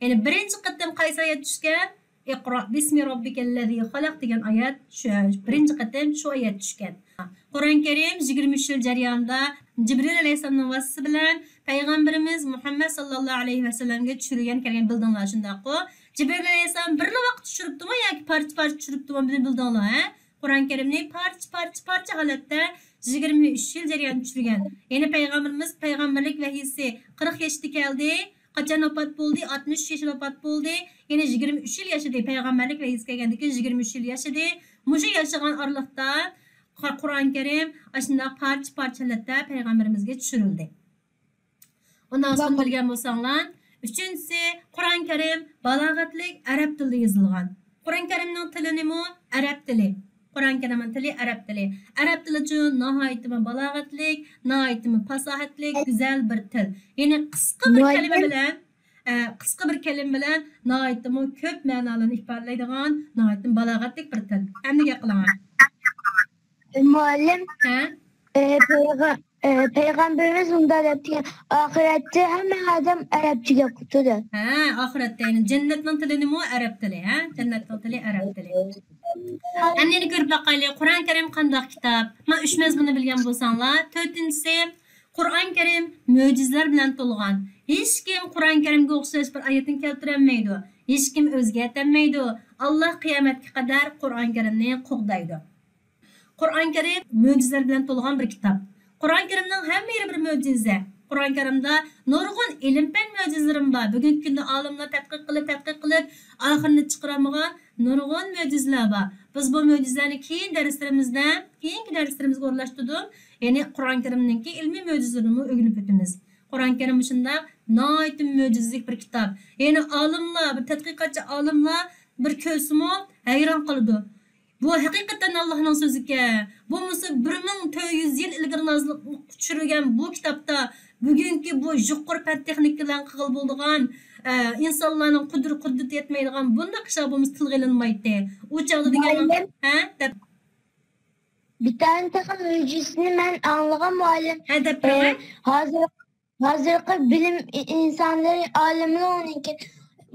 يەنى بىرىنچى قېتىم قايسى ئايەت چۈشكەن؟ «ئىقرا بىسمى رەببىكەللەزى خەلەق» دېگەن ئايەت شۇ، بىرىنچى قېتىم شۇ ئايەت چۈشكەن. قۇرئان كەرىم يىگىرمە ئۈچ يىل جەريانىدا جىبرىئىل ئەلەيھىسسالامنىڭ ۋاسىتىسى بىلەن پەيغەمبىرىمىز مۇھەممەد ساللاللاھۇ ئەلەيھى ۋەسەللەمگە چۈشۈرۈلگەن كەلگەن، بىلدىڭلار شۇنداققۇ؟ جىبرىئىل ئەلەيھىسسالام بىرلا ۋاقىت چۈشۈرۈپتىمۇ ياكى پارچە-پارچە چۈشۈرۈپتىمۇ، بىلدىڭلار، ھە؟ قۇرئان كەرىمنى پارچە-پارچە-پارچە ھالەتتە يىگىرمە ئۈچ يىل جەريانىدا چۈشۈرگەن. يەنى پەيغەمبىرىمىز پەيغەمبەرلىك ۋەھىيسى قىرىق ياشتا كەلدى. قاچان ۋاپات بولدى؟ ئاتمىش ئۈچ ياشىدا ۋاپات بولدى. يەنى يىگىرمە ئۈچ يىل ياشىدى. پەيغەمبەرلىك ۋەھىيسى كەلگەندىن كېيىن يىگىرمە ئۈچ يىل ياشىدى. مۇشۇ ياشىغان ئارىلىقتا قۇرئان كەرىم ئاشۇنداق پارچە-پارچە ھالەتتە پەيغەمبىرىمىزگە چۈشۈرۈلدى. ئۇنىڭ ئۈستىنى بىلگەن بولساڭلار، ئۈچىنچىسى، قۇرئان كەرىم بالاغەتلىك ئەرەب تىلىدا يېزىلغان. قۇرئان كەرىمنىڭ تىلى نېمە؟ ئەرەب تىلى. قۇرئان كەرىمنىڭ تىلى ئەرەب تىلى. ئەرەب تىلىچۇ ناھايىتىمۇ بالاغەتلىك، ناھايىتىمۇ پاساھەتلىك، گۈزەل بىر تىل. يەنى قىسقا بىر كەلىمە بىلەن، ئە، قىسقا بىر كەلىمە بىلەن ناھايىتىمۇ كۆپ مەنالارنى ئىپادىلەيدىغان ناھايىتىمۇ بالاغەتلىك بىر تىل. ئەمدى گەپ قىلىڭلار. مۇئەللىم، ھە؟ ئە، پەيغە-، ئە، پەيغەمبىرىمىز مۇنداق دەپتىكەن، ئاخىرەتتە ھەممە ئادەم ئەرەبچە گەپ قىلىدۇ دەپ. ھە، ئاخىرەتتە، يەنى جەننەتنىڭ تىلى نېمە؟ ئەرەب تىلى، ھە؟ جەننەتنىڭ تىلى ئەرەب تىلى. ئەمدى يەنە كۆرۈپ باقايلى، قۇرئان كەرىم قانداق كىتاب؟ مانا ئۈچ مەزمۇننى بىلگەن بولساڭلار، تۆتىنچىسى، قۇرئان كەرىم مۆجىزىلەر بىلەن تولغان. ھېچكىم قۇرئان كەرىمگە ئوخشاش بىر ئايەتنى كەلتۈرەلمەيدۇ. ھېچكىم ئۆزگەرتەلمەيدۇ. ئاللاھ قىيامەتكە قەدەر قۇرئان كەرىمنى قوغدايدۇ. قۇرئان كەرىم مۆجىزىلەر بىلەن تولغان بىر كىتاب. قۇرئان كەرىمنىڭ ھەممە يېرى بىر مۆجىزە. قۇرئان كەرىمدە نۇرغۇن ئىلىم-پەن مۆجىزىلىرىمۇ بار. بۈگۈنكى كۈندە ئالىملار تەتقىق قىلىپ، تەتقىق قىلىپ، ئاخىرىنى چىقىرالمىغان نۇرغۇن مۆجىزىلەر بار. بىز بۇ مۆجىزىلەرنى كېيىن دەرسلىرىمىزدە، كېيىنكى دەرسلىرىمىزگە ئورۇنلاشتۇردۇم. يەنى قۇرئان كەرىمنىڭكى ئىلمىي مۆجىزىلىرىنىمۇ ئۆگىنىپ ئۆتىمىز. قۇرئان كەرىم مۇشۇنداق ناھايىتى مۆجىزىلىك بىر كىتاب. يەنى ئالىملار، بىر تەتقىقاتچى ئالىملار بىر كۆرسىمۇ ھەيران قالىدۇ. بۇ ھەقىقەتەن ئاللاھنىڭ سۆزىكەن. بۇ بولسا بىر مىڭ تۆت يۈز يىل ئىلگىرى نازىل چۈشۈرۈلگەن بۇ كىتابتا بۈگۈنكى بۇ يۇقىرى پەن تېخنىكا بىلەن قىلغىلى بولىدىغان، ئە، ئىنسانلارنىڭ قۇدرىتى، قۇدرىتى يەتمەيدىغان بۇنداق ئىشلار بولمىسا تىلغا ئېلىنمايتتى. ئۇ چاغدا دېگەن، مۇئەللىم، ھە؟ دەپ. بىر تانە تېخى مۆجىزىنى مەن ئاڭلىغان مۇئەللىم. ھە، دەپ بېرىڭە. ئە، ھازىر ھازىرقى بىلىم ئى-، ئىنسانلىرى، ئالىملار ئۇنىڭكى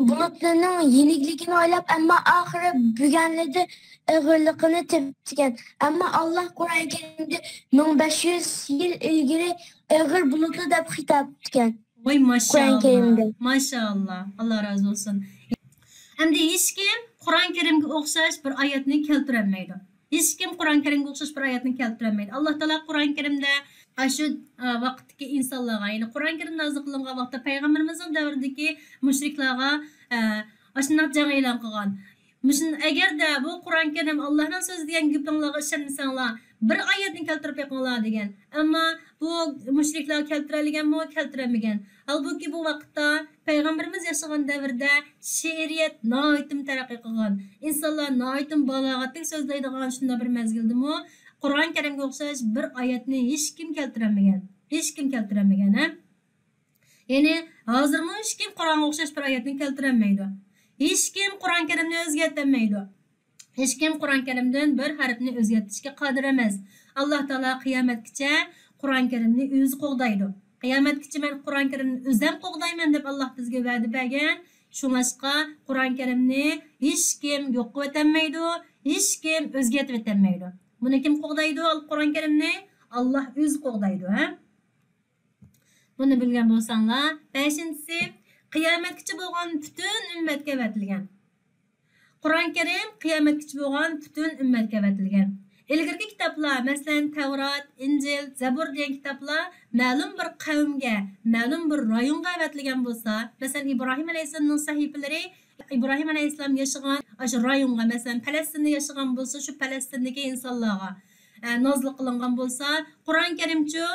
بۇلۇتلىرىنىڭ يېنىكلىكىنى ئويلاپ، ئەمما ئاخىرى بۈگەنلىدى ئېغىرلىقىنى تېپىپتىكەن. ئەمما ئاللاھ قۇرئان كەرىمدە مىڭ بەش يۈز يىل ئىلگىرى ئېغىر بۇلۇتلار دەپ خىتاب قىپتىكەن. ۋاي، قۇرئان ماشائاللا، كەرىمدە. ماشائاللا، ئاللاھ رازى بولسۇن. ئەمدى ھېچكىم قۇرئان كەرىمگە ئوخشاش بىر ئايەتنى كەلتۈرەلمەيدۇ. ھېچكىم قۇرئان كەرىمگە ئوخشاش بىر ئايەتنى كەلتۈرەلمەيدۇ. ئاللاھ تائالا قۇرئان كەرىمدە ئاشۇ، ئە، ۋاقىتتىكى ئىنسانلارغا، يەنى قۇرئان كەرىم نازىل قىلىنغان ۋاقىتتا پەيغەمبىرىمىزنىڭ دەۋرىدىكى مۇشرىكلارغا، ئە، ئاشۇنداق جەڭ ئېلان قىلغان. مۇشۇن، ئەگەردە بۇ قۇرئان كەرىم ئاللاھنىڭ سۆزى دېگەن گېپىڭلارغا ئىشەنمىسەڭلار، بىر ئايەتنى كەلتۈرۈپ بېقىڭلار دېگەن. ئەمما بۇ مۇشرىكلار كەلتۈرەلىگەنمۇ؟ كەلتۈرەلمىگەن. ھالبۇكى، بۇ ۋاقىتتا پەيغەمبىرىمىز ياشىغان دەۋردە شېئىرىيەت ناھايىتىم تەرەققىي قىلغان، ئىنسانلار ناھايىتىم بالاغەتلىك سۆزلەيدىغان شۇنداق بىر مەزگىلدىمۇ قۇرئان كەرىمگە ئوخشاش بىر ئايەتنى ھېچكىم كەلتۈرەلمىگەن. ھېچكىم كەلتۈرەلمىگەن، ھە؟ يەنى ھازىرمۇ ھېچكىم قۇرئانغا ئوخشاش بىر ئايەتنى كەلتۈرەلمەيدۇ. ھېچكىم قۇرئان كەرىمنى ئۆزگەرتەلمەيدۇ. ھېچكىم قۇرئان كەرىمدىن بىر ھەرپنى ئۆزگەرتىشكە قادىر ئەمەس. ئاللاھ تائالا قىيامەتكىچە قۇرئان كەرىمنى ئۆزى قوغدايدۇ. قىيامەتكىچە مەن قۇرئان كەرىمنى ئۆزەم قوغدايمەن دەپ ئاللاھ بىزگە ۋەدە بەرگەن. شۇڭلاشقا قۇرئان كەرىمنى ھېچكىم يوق قىلىۋەتەلمەيدۇ، ھېچكىم ئۆزگەرتىۋېتەلمەيدۇ. بۇنى كىم قوغدايدۇ؟ قۇرئان كەرىمنى ئاللاھ ئۆزى قوغدايدۇ، ھە؟ بۇنى بىلگەن بولساڭلار، بەشىنچىسى، قىيامەتكىچە بولغان پۈتۈن ئۈممەتكە ئەۋەتىلگەن. قۇرئان كەرىم قىيامەتكىچە بولغان پۈتۈن ئۈممەتكە ئەۋەتىلگەن. ئىلگىرىكى كىتابلار، مەسىلەن، تەۋرات، ئىنجىل، زەبۇر دېگەن كىتابلار مەلۇم بىر قەۋمگە، مەلۇم بىر رايونغا ئەۋەتىلگەن بولسا، مەسىلەن، ئىبراھىم ئەلەيھىسسالامنىڭ سەھىپىلىرى ئىبراھىم ئەلەيھىسسالام ياشىغان ئاشۇ رايونغا، مەسىلەن، پەلەستىندە ياشىغان بولسا، شۇ پەلەستىندىكى ئىنسانلارغا، ئە، نازىل قىلىنغان بولسا، قۇرئان كەرىمچۇ؟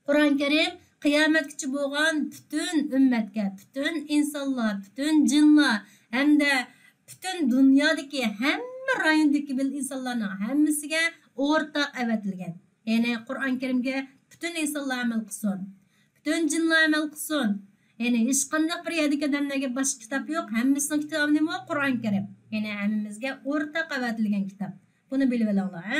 قۇرئان كەرىم قىيامەتكىچە بولغان پۈتۈن ئۈممەتكە، پۈتۈن ئىنسانلار، پۈتۈن جىنلار ھەمدە پۈتۈن دۇنيادىكى ھەممە رايوندىكى بىل-، ئىنسانلارنىڭ ھەممىسىگە ئورتاق ئەۋەتىلگەن. يەنى قۇرئان كەرىمگە پۈتۈن ئىنسانلار ئەمەل قىلسۇن. پۈتۈن جىنلار ئەمەل قىلسۇن. يەنى ھېچقانداق بىر يەردىكى ئادەملەرگە باشقا كىتاب يوق. ھەممىسىنىڭ كىتابى نېمە؟ قۇرئان كەرىم. يەنى ھەممىمىزگە ئورتاق ئەۋەتىلگەن كىتاب. بۇنى بىلىۋېلىڭلار، ھە؟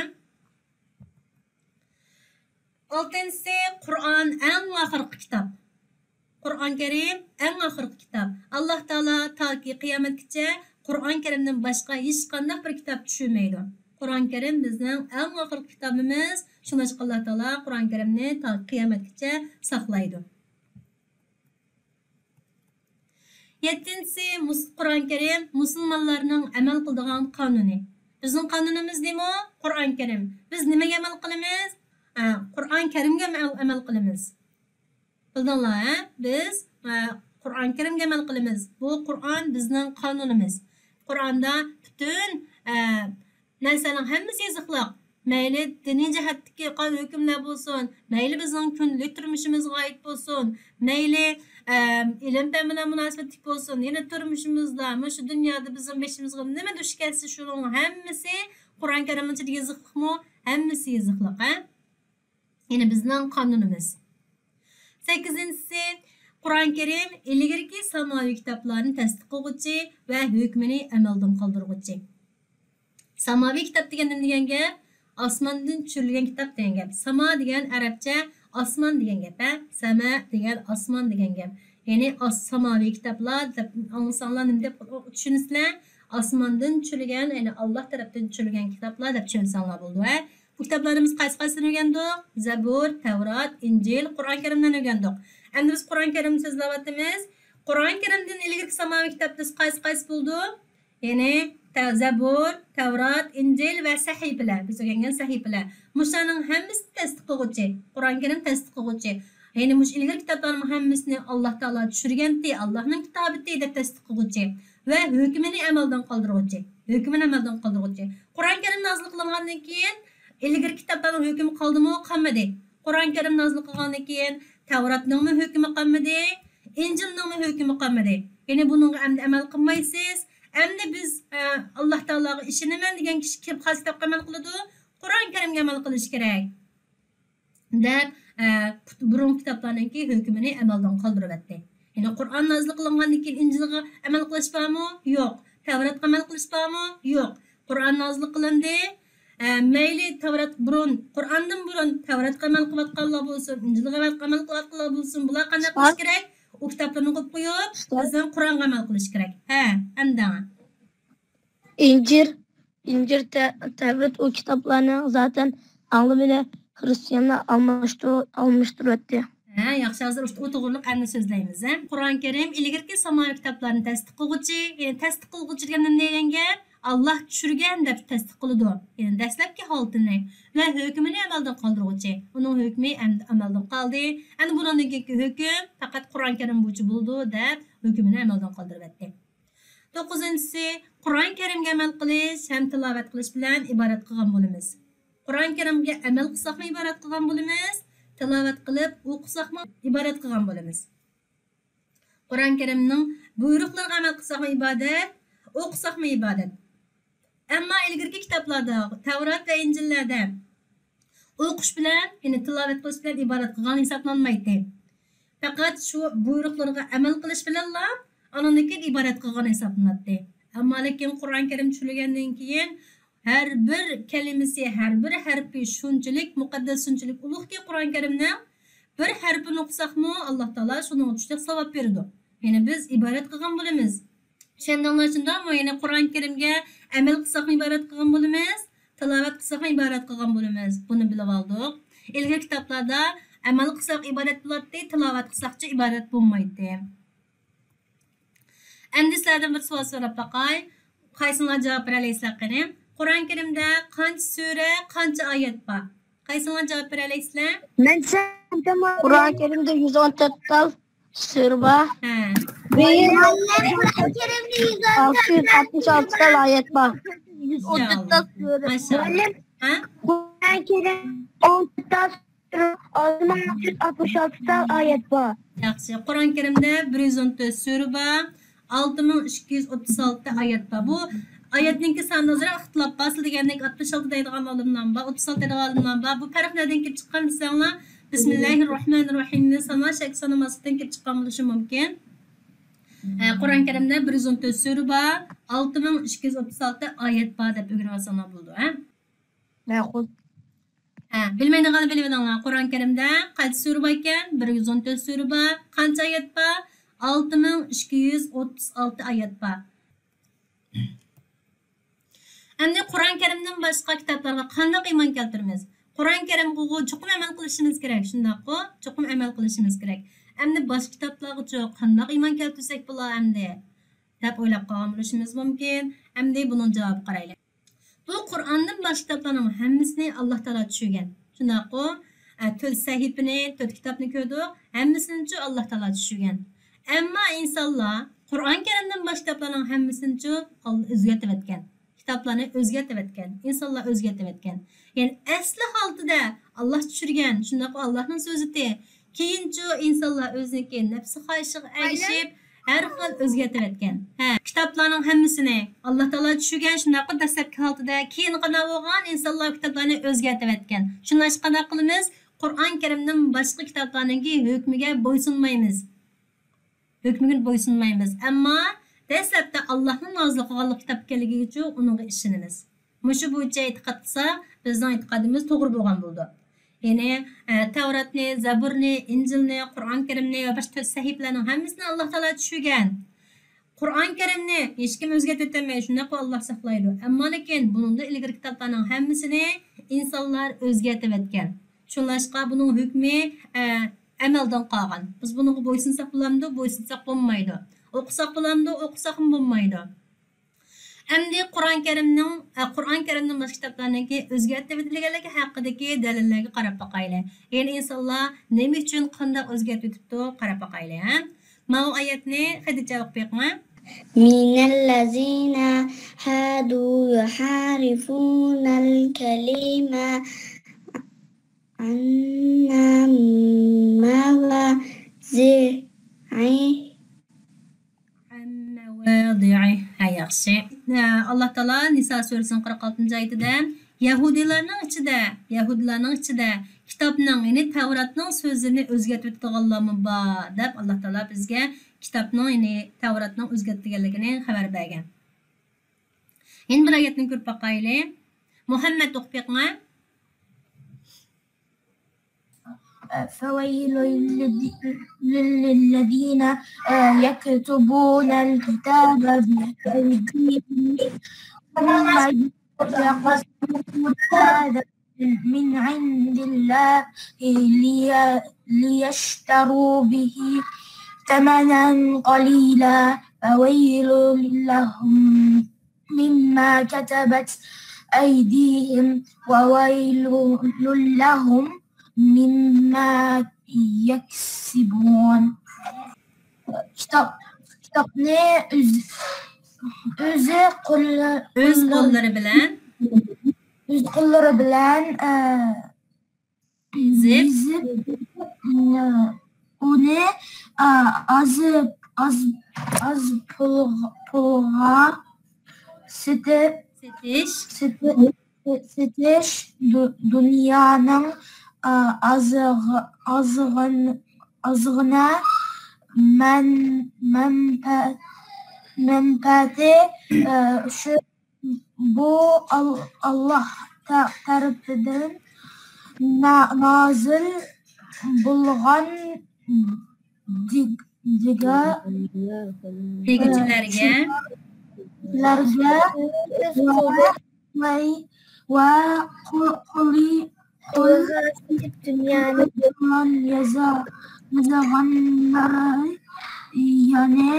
ئالتىنچىسى، قۇرئان ئەڭ ئاخىرقى كىتاب. قۇرئان كەرىم ئەڭ ئاخىرقى كىتاب. ئاللاھ تائالا تاكى قىيامەتكىچە قۇرئان كەرىمدىن باشقا ھېچقانداق بىر كىتاب چۈشۈرمەيدۇ. قۇرئان كەرىم بىزنىڭ ئەڭ ئاخىرقى كىتابىمىز. شۇڭلاشقا ئاللاھ تائالا قۇرئان كەرىمنى تا قىيامەتكىچە ساقلايدۇ. يەتتىنچىسى، مۇس-، قۇرئان كەرىم مۇسۇلمانلارنىڭ ئەمەل قىلىدىغان قانۇنى. بىزنىڭ قانۇنىمىز نېمە؟ قۇرئان كەرىم. بىز نېمىگە ئەمەل قىلىمىز؟ ئە، قۇرئان كەرىمگە ئەمەل، ئەمەل قىلىمىز. بىلدىڭلار، ھە؟ بىز، ئە، قۇرئان كەرىمگە ئەمەل قىلىمىز. بۇ قۇرئان بىزنىڭ قانۇنىمىز. قۇرئاندا پۈتۈن، ئە، نەرسىلەرنىڭ ھەممىسى يېزىقلىق. مەيلى دىنىي جەھەتتىكى قانۇن ھۆكۈملەر بولسۇن، مەيلى بىزنىڭ كۈندىلىك تۇرمۇشىمىزغا ئائىت بولسۇن، مەيلى، ئە، ئىلىم-پەن بىلەن مۇناسىۋەتلىك بولسۇن، يەنە تۇرمۇشىمىزدا، مۇشۇ دۇنيادا بىزنىڭ بېشىمىزغا نېمە دۇچ كەلسە، شۇنىڭ ھەممىسى قۇرئان كەرىمنىڭ ئىچىدە يېزىقلىقمۇ؟ ھەممىسى يېزىقلىق، ھە؟ يەنى بىزنىڭ قانۇنىمىز. سەككىزىنچىسى، قۇرئان كەرىم ئىلگىرىكى ساماۋى كىتابلارنى تەستىق قىلغۇچى ۋە ھۆكمىنى ئەمەلدىن قالدۇرغۇچى. ساماۋى كىتاب دېگەن نېمە دېگەن گەپ؟ ئاسماندىن چۈشۈرۈلگەن كىتاب دېگەن گەپ. ساما دېگەن ئەرەبچە ئاسمان دېگەن گەپ، ھە؟ سەمە دېگەن ئاسمان دېگەن گەپ. يەنى ئاس-، ساماۋىي كىتابلار دەپ ئاڭلىساڭلار نېمە دەپ چۈشىنىسىلەر؟ ئاسماندىن چۈشۈرۈلگەن، يەنى ئاللا تەرەپتىن چۈشۈرۈلگەن كىتابلار دەپ چۈشەنسەڭلار بولىدۇ، ھە؟ بۇ كىتابلارنى بىز قايسى قايسىنى ئۆگەندۇق؟ زەبۇر، تەۋرات، ئىنجىل، قۇرئان كەرىمدىن ئۆگەندۇق. ئەمدى بىز قۇرئان كەرىمنى سۆزلەۋاتىمىز. قۇرئان كەرىمدىن ئىلگىرىكى ساماۋىي كىتابلىرىمىز قايسى قايسى بولىدۇ؟ يەنى تە-، زەبۇر، تەۋرات، ئىنجىل ۋە سەھىپىلەر. بىز ئۆگەنگەن سەھىپىلەر. مۇشۇلارنىڭ ھەممىسىنى تەستىق قىلغۇچى. قۇرئان كەرىم تەستىق قىلغۇچى. يەنى مۇشۇ ئىلگىرىكى كىتابلارنىڭ ھەممىسىنى ئاللا تائالا چۈشۈرگەنتى، ئاللانىڭ كىتابىتى دەپ تەستىق قىلغۇچى ۋە ھۆكمىنى ئەمەلدىن قالدۇرغۇچى. ھۆكمىنى ئەمەلدىن قالدۇرغۇچى. قۇرئان كەرىم نازىل قىلىنغاندىن كېيىن ئىلگىرىكى كىتابلارنىڭ ھۆكمى قالدىمۇ؟ قالمىدى. قۇرئان كەرىم نازىل قىلغاندىن كېيىن تەۋراتنىڭمۇ ھۆكمى قالمىدى، ئىنجىلنىڭمۇ ھۆكمى قالمىدى. يەنى بۇنىڭغا ئەمدى ئەمەل قىلمايسىز. ئەمدى بىز، ئە، ئاللا تائالاغا ئىشىنىمەن دېگەن كىشى كىم قايسى كىتابقا ئەمەل قىلىدۇ؟ قۇرئان كەرىمگە ئەمەل قىلىش كېرەك. دەپ، ئە، بۇرۇنقى كىتابلارنىڭكى ھۆكمىنى ئەمەلدىن قالدۇرۇۋەتتى. يەنى قۇرئان نازىل قىلىنغاندىن كېيىن ئىنجىلغا ئەمەل قىلىش بارمۇ؟ يوق. تەۋراتقا ئەمەل قىلىش بارمۇ؟ يوق. قۇرئان نازىل قىلىندى. ئە، مەيلى تەۋرات بۇرۇن، قۇرئاندىن بۇرۇن تەۋراتقا ئەمەل قىلىۋاتقانلار بولسۇن، ئىنجىلغا ئەمەل قىلىۋاتقانلار بولسۇن، بۇلار قانداق قىلىش كېرەك؟ ئۇ كىتابلارنى ئوقۇپ قويۇپ، بىزنىڭ قۇرئانغا ئەمەل قىلىش كېرەك. ھە، ئەمدى. ئىنجىل، ئىنجىل، تە-، تەۋرات، ئۇ كىتابلارنىڭ زاتەن ئاڭلىمىنى خرىستىيانلار ئالماشتۇر-، ئالماشتۇرۇۋەتتى. ھە، ياخشى، ھازىر ئۇ توغرىلىق ئەمدى سۆزلەيمىز، ھە. قۇرئان كەرىم ئىلگىرىكى ساماۋى كىتابلارنى تەستىق قىلغۇچى، يەنى تەستىق قىلغۇچى دېگەندە نېمە دېگەن گەپ؟ ئاللا چۈشۈرگەن دەپ تەستىق قىلىدۇ. يەنى دەسلەپكى ھالىتىنى ۋە ھۆكمىنى ئەمەلدىن قالدۇرغۇچى. ئۇنىڭ ھۆكمى ئەمدى ئەمەلدىن قالدى. ئەمدى بۇنىڭدىن كېيىنكى ھۆكۈم پەقەت قۇرئان كەرىم بويىچە بولىدۇ دەپ ھۆكمىنى ئەمەلدىن قالدۇرۇۋەتتى. توققۇزىنچىسى، قۇرئان كەرىمگە ئەمەل قىلىش ھەم تىلاۋەت قىلىش بىلەن ئىبارەت قىلغان بولىمىز. قۇرئان كەرىمگە ئەمەل قىلساقمۇ ئىبارەت قىلغان بولىمىز، تىلاۋەت قىلىپ ئوقۇساقمۇ ئىبارەت قىلغان بولىمىز. قۇرئان كەرىمنىڭ بۇيرۇقلىرىغا ئەمەل قىلساقمۇ ئىبادەت، ئوقۇساقمۇ ئىبادەت. ئەمما ئىلگىرىكى كىتابلاردا، تەۋرات ۋە ئىنجىللەردە ئوقۇش بىلەن، يەنى تىلاۋەت قىلىش بىلەن ئىبارەت قىلغان ھېسابلانمايتتى. پەقەت شۇ بۇيرۇقلىرىغا ئەمەل قىلىش بىلەنلا ئانىڭدىن كېيىن ئىبارەت قىلغان ھېسابلىناتتى. ئەمما لېكىن قۇرئان كەرىم چۈشۈرۈلگەندىن كېيىن ھەر بىر كەلىمىسى، ھەر بىر ھەرپى شۇنچىلىك مۇقەددەس، شۇنچىلىك ئۇلۇغكى، قۇرئان كەرىمنىڭ بىر ھەرپىنى ئوقۇساقمۇ، ئاللا تائالا شۇنىڭغا چۈشلۈك ساۋاب بېرىدۇ. يەنى بىز ئىبارەت قىلغان بولىمىز. چۈشەندىڭلار شۇنداقمۇ؟ يەنى قۇرئان كەرىمگە ئەمەل قىلساقمۇ ئىبارەت قىلغان بولىمىز، تىلاۋەت قىلساقمۇ ئىبارەت قىلغان بولىمىز. بۇنى بىلىۋالدۇق. ئىلگىرى كىتابلاردا ئەمەل قىلساق ئىبارەت بولاتتى، تىلاۋەت قىلساقچە ئىبارەت بولمايتتى. ئەمدى سىلەردىن بىر سوئال سوراپ باقاي. قايسىڭلار جاۋاب بېرەلەيسىلەر قېنى؟ قۇرئان كەرىمدە قانچە سۈرە، قانچە ئايەت بار؟ قايسىڭلار جاۋاب بېرەلەيسىلەر؟ مەن قۇرئان كەرىمدە يۈز ئون تۆت تال سۈرە بار. ھە. ئالتە يۈز ئاتمىش ئالتە تال ئايەت بار. يۈز ئون تۆت تال سۈرە. ماشائاللا. ھە؟ قۇرئان كەرىم ئون تۆت تال سۈرە، ئالتە مىڭ ئۈچ يۈز ئاتمىش ئالتە تال ئايەت بار. ياخشى. قۇرئان كەرىمدە بىر يۈز ئون تۆت سۈرە بار، ئالتە مىڭ ئىككى يۈز ئوتتۇز ئالتە ئايەت بار. بۇ ئايەتنىڭكى سانىدا ئازراق ئىختىلاپ بار. سىلەر دېگەندەك ئاتمىش ئالتە دەيدىغان ئالىملار بار، ئوتتۇز ئالتە دەيدىغان ئالىملار بار. بۇ پەرق نەدىن كېلىپ چىققان دېسەڭلار، بىسمىللاھىررەھمانىررەھىمنى ساناش ياكى سانىماسلىقتىن كېلىپ چىققان بولۇشى مۇمكىن. ئە، قۇرئان كەرىمدە بىر يۈز ئون تۆت سۈرە بار، ئالتە مىڭ ئىككى يۈز ئوتتۇز ئالتە ئايەت بار دەپ ئۆگىنىۋالساڭلار بولىدۇ، ھە؟ مەقۇل. ھە، بىلمەيدىغانلار بىلىۋېلىڭلار. قۇرئان كەرىمدە قانچە سۈرە بار ئىكەن؟ بىر يۈز ئون تۆت سۈرە بار. قانچە ئايەت بار؟ ئالتە مىڭ ئىككى يۈز ئوتتۇز ئالتە ئايەت بار. ئەمدى قۇرئان كەرىمدىن باشقا كىتابلارغا قانداق ئىمان كەلتۈرىمىز؟ قۇرئان كەرىمغىغۇ چوقۇم ئەمەل قىلىشىمىز كېرەك، شۇنداققۇ؟ چوقۇم ئەمەل قىلىشىمىز كېرەك. ئەمدى باشقا كىتابلارغىچۇ قانداق ئىمان كەلتۈرسەك بولا ئەمدى؟ دەپ ئويلاپ قالغان بولۇشىمىز مۇمكىن. ئەمدى بۇنىڭ جاۋابىغا قارايلى. بۇ قۇرئاندىن باشقا كىتابلارنىڭ ھەممىسىنى ئاللا تائالا چۈشۈرگەن. شۇنداققۇ؟ ئە، تۆت سەھىپىنى، تۆت كىتابنى كۆردۇق. ھەممىسىنىچۇ ئاللا تائالا چۈشۈرگەن. ئەمما ئىنسانلار قۇرئان كەرىمدىن باشقا كىتابلارنىڭ ھەممىسىنىچۇ ئال-، ئۆزگەرتىۋەتكەن. كىتابلارنى ئۆزگەرتىۋەتكەن. ئىنسانلار ئۆزگەرتىۋەتكەن. يەنى ئەسلى ھالىتىدە ئاللا چۈشۈرگەن، شۇنداققۇ ئاللانىڭ سۆزىتى. كېيىنچۇ ئىنسانلار ئۆزىنىڭكى نەپسى خاھىشىغا ئەگىشىپ، ھەر خىل ئۆزگەرتىۋەتكەن. ھە، كىتابلارنىڭ ھەممىسىنى ئاللا تائالا چۈشۈرگەن، شۇنداققۇ دەسلەپكى ھالىتىدە، كېيىن قانداق بولغان ئىنسانلار كىتابلارنى ئۆزگەرتىۋەتكەن. شۇنداق قانداق قىلىمىز؟ قۇرئان كەرىمنىڭ باشقا كىتابلارنىڭكى ھۆكمىگە بويسۇنمايمىز. ھۆكمىگە بويسۇنمايمىز. ئەمما دەسلەپتە ئاللانىڭ نازىل قىلغانلىق كىتاب ئىكەنلىكىگىچۇ ئۇنىڭغا ئىشىنىمىز. مۇشۇ بويىچە ئېتىقاد قىلساق، بىزنىڭ ئېتىقادىمىز توغرا بولغان بولىدۇ. يەنى، ئە، تەۋراتنى، زەبۇرنى، ئىنجىلنى، قۇرئان كەرىمنى ۋە باشقا تۆت سەھىپىلەرنىڭ ھەممىسىنى ئاللا تائالا چۈشۈرگەن. قۇرئان كەرىمنى ھېچكىم ئۆزگەرتىۋېتەلمەيدۇ، شۇنداققۇ، ئاللا ساقلايدۇ. ئەمما لېكىن بۇنىڭدىن ئىلگىرىكى كىتابلارنىڭ ھەممىسىنى ئىنسانلار ئۆزگەرتىۋەتكەن. شۇڭلاشقا بۇنىڭ ھۆكمى، ئە، ئەمەلدىن قالغان. بىز بۇنىڭغا بويسۇنساق بولامدۇ؟ بويسۇنساق بولمايدۇ. ئوقۇساق بولامدۇ؟ ئوقۇساقمۇ بولمايدۇ. ئەمدى قۇرئان كەرىمنىڭ، ئە، قۇرئان كەرىمنىڭ باشقا كىتابلارنىڭكى ئۆزگەرتىۋېتىلگەنلىكى ھەققىدىكى دەلىللەرگە قاراپ باقايلى. يەنى ئىنسانلار نېمە ئۈچۈن، قانداق ئۆزگەرتىۋېتىپتۇ، قاراپ باقايلى، ھە؟ ماۋۇ ئايەتنى خەدىچە ئوقۇپ بېقىڭ. من الذين هادوا يحرفون الكلم عن مواضعه. ھە، ياخشى. ئاللا تائالا نىسا سۈرىسىنىڭ قىرىق ئالتىنچى ئايىتىدە، يەھۇدىيلارنىڭ ئىچىدە، يەھۇدىيلارنىڭ ئىچىدە كىتابنىڭ، يەنى تەۋراتنىڭ سۆزىنى ئۆزگەرتىۋېتىدىغانلارمۇ بار، دەپ ئاللا تائالا بىزگە كىتابنىڭ، يەنى تەۋراتنىڭ ئۆزگەرتىلگەنلىكىنى خەۋەر بەرگەن. يەنە بىر ئايەتنى كۆرۈپ باقايلى. مۇھەممەد ئوقۇپ بېقىڭە. فويل للذين يكتبون الكتاب بأيديهم ثم يقولون هذا من عند الله لي- ليشتروا به ثمنا قليلا فويل لهم مما كتبت أيديهم وويل لهم مما يكسبون. كىتاب، كىتابنى ئۆز-، ئۆزى قوللا-، ئۆز قوللىرى بىلەن، ئۆز قوللىرى بىلەن، ئە، يېزىپ، يېزىپ، ئە، ئۇنى، ئە، ئازىپ، ئاز-، ئاز پۇلغا، پۇلغا سېتىپ، سېتىش. سېتىپ، سېتىش دۇ-، دۇنيانىڭ، ئە، ئازغ-، ئازغىن-، ئازغىنە مەن-، مەنپە-، مەنپەئەتى، ئە، شۇ بۇ ئال-، ئاللاھ تە-، تەرىپىدىن نا-، نازىل بولغان دىگ-، دىگە-، دېگۈچىلەرگە، لەرگە ۋە، ۋە، ۋە قۇ-، قۇلى، قۇل، دۇنيانى يازا-، يازغانلار، يەنى،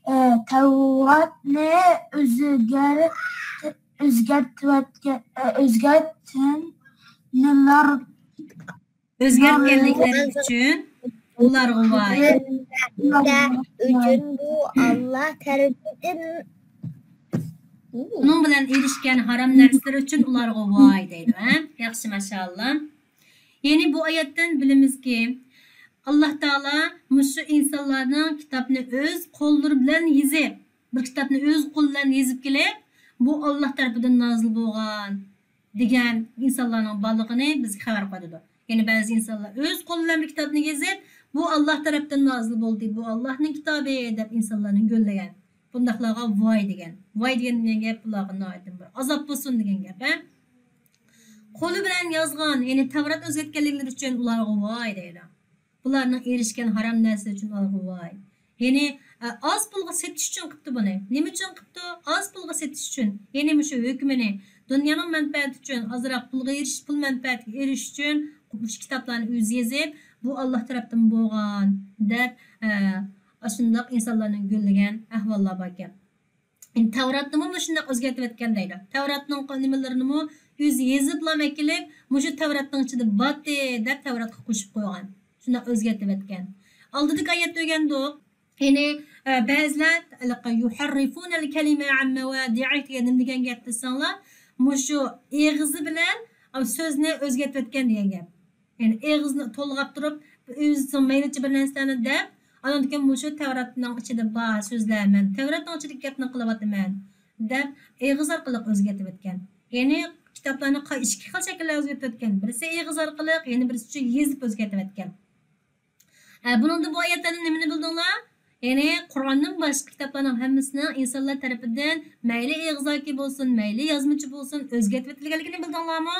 ئە، تەۋراتنى ئۆزگەر-، ئۆزگەرتىۋەتكەن، ئۆزگەرتكەنلەر، ئۆزگەرتكەنلىكلىرى ئۈچۈن ئۇلارغا ۋاي. ئۈچۈن بۇ ئاللاھ تەرىپىدىن. ئۇنىڭ بىلەن ئېرىشكەن ھارام نەرسىلىرى ئۈچۈن ئۇلارغا ۋاي دەيدۇ، ھە؟ ياخشى، ماشائاللاھ. يەنى بۇ ئايەتتىن بىلىمىزكى، ئاللاھ تائالا مۇشۇ ئىنسانلارنىڭ كىتابنى ئۆز قوللىرى بىلەن يېزىپ، بىر كىتابنى ئۆز قولى بىلەن يېزىپ كېلىپ، بۇ ئاللاھ تەرىپىدىن نازىل بولغان دېگەن ئىنسانلارنىڭ بارلىقىنى بىزگە خەۋەر قىلىۋاتىدۇ. يەنى بەزى ئىنسانلار ئۆز قولى بىلەن بىر كىتابنى يېزىپ، بۇ ئاللاھ تەرەپتىن نازىل بولدى، بۇ ئاللاھنىڭ كىتابى دەپ ئىنسانلارنى گۆللىگەن. بۇنداقلارغا ۋاي دېگەن. ۋاي دېگەن نېمە گەپ؟ بۇلارغا ناھايىتى بىر ئازاب بولسۇن دېگەن گەپ، ھە؟ قولى بىلەن يازغان، يەنى تەۋرات ئۆزگەرتكەنلىكلىرى ئۈچۈن ئۇلارغا ۋاي دەيدۇ. بۇلارنىڭ ئېرىشكەن ھارام نەرسىلىرى ئۈچۈن ئۇلارغا ۋاي. يەنى، ئە، ئاز پۇلغا سېتىش ئۈچۈن قىپتۇ بۇنى. نېمە ئۈچۈن قىپتۇ؟ ئاز پۇلغا سېتىش ئۈچۈن. يەنى مۇشۇ ھۆكمىنى، دۇنيانىڭ مەنپەئەتى ئۈچۈن، ئازراق پۇلغا ئېرىشىش، پۇل مەنپەئەتىگە ئېرىشىش ئۈچۈن مۇشۇ كىتابلارنى ئۆزى يېزىپ، بۇ ئاللاھ تەرەپتىن بولغان دەپ، ئە، ئاشۇنداق ئىنسانلارنى گۆللىگەن ئەھۋاللار باركەن. تەۋراتنىمۇ مۇشۇنداق ئۆزگەرتىۋەتكەن دەيدۇ. تەۋراتنىڭ نېمىلىرىنىمۇ ئۆزى يېزىپلا ئەكېلىپ، مۇشۇ تەۋراتنىڭ ئىچىدە باتتى دەپ تەۋراتقا قوشۇپ قويغان. شۇنداق ئۆزگەرتىۋەتكەن. ئالدىدىكى ئايەتتە ئۆگەندۇق. يەنى، ئە، بەزىلەر يۇھەررىفۇنەل كەلىمە ئەن مەۋادىئىھ دېگەن نېمە دېگەن گەپ دېسەڭلار، مۇشۇ ئېغىزى بىلەن، ئە، سۆزنى ئۆزگەرتىۋەتكەن دېگەن گەپ. يەنى ئېغىزنى تولغاپ تۇرۇپ، ئۆزىنىڭ مەيلىچە بىر نەرسىلەرنى دەپ، ئاندىن كېيىن مۇشۇ تەۋراتنىڭ ئىچىدە بار سۆزلەر، مەن تەۋراتنىڭ ئىچىدىكى گەپنى قىلىۋاتىمەن دەپ، ئېغىز ئارقىلىق ئۆزگەرتىۋەتكەن. يەنى كىتابلارنى قا-، ئىككى خىل شەكىلدە ئۆزگەرتىۋەتكەن. بىرسى ئېغىز ئارقىلىق، يەنە بىرسى يېزىپ ئۆزگەرتىۋەتكەن. ھە، بۇنىڭدىن بۇ ئايەتلەردىن نېمىنى بىلدىڭلار؟ يەنى قۇرئاندىن باشقا كىتابلارنىڭ ھەممىسىنىڭ ئىنسانلار تەرىپىدىن مەيلى ئېغىزاكى بولسۇن، مەيلى يازمىچى بولسۇن، ئۆزگەرتىۋېتىلگەنلىكىنى بىلدىڭلارمۇ؟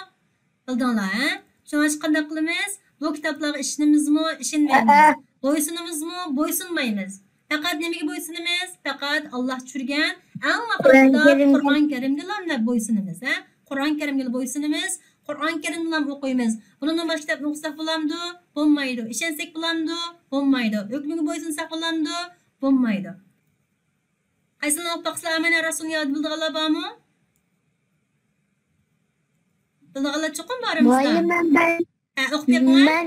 بىلدىڭلار، ھە؟ شۇڭلاشقا قانداق قىلىمىز؟ بۇ كىتابلارغا ئىشىنىمىزمۇ، ئىشىنمەيمىز؟ بويسۇنىمىزمۇ، بويسۇنمايمىز؟ پەقەت نېمىگە بويسۇنىمىز؟ پەقەت ئاللا چۈشۈرگەن ئەڭ ئاخىرقىدا قۇرئان كەرىمگىلا بويسۇنىمىز، ھە؟ قۇرئان كەرىمگىلا بويسۇنىمىز، قۇرئان كەرىمنىلا ئوقۇيمىز. بۇنىڭدىن باشقا كىتابنى ئوقۇساق بولامدۇ؟ بولمايدۇ. ئىشەنسەك بولامدۇ؟ بولمايدۇ. ھۆكمىگە بويسۇنساق بولامدۇ؟ بولمايدۇ. قايسىلارنى ئوقۇپ باقسىلەر، ئامەنە رەسۇلنى ياد بىلىدىغانلار بارمۇ؟ بىلىدىغانلار چوقۇم بار ئارىمىزدا. مۇئەللىم، مەن ھە، ئوقۇپ بېقىڭە. مەن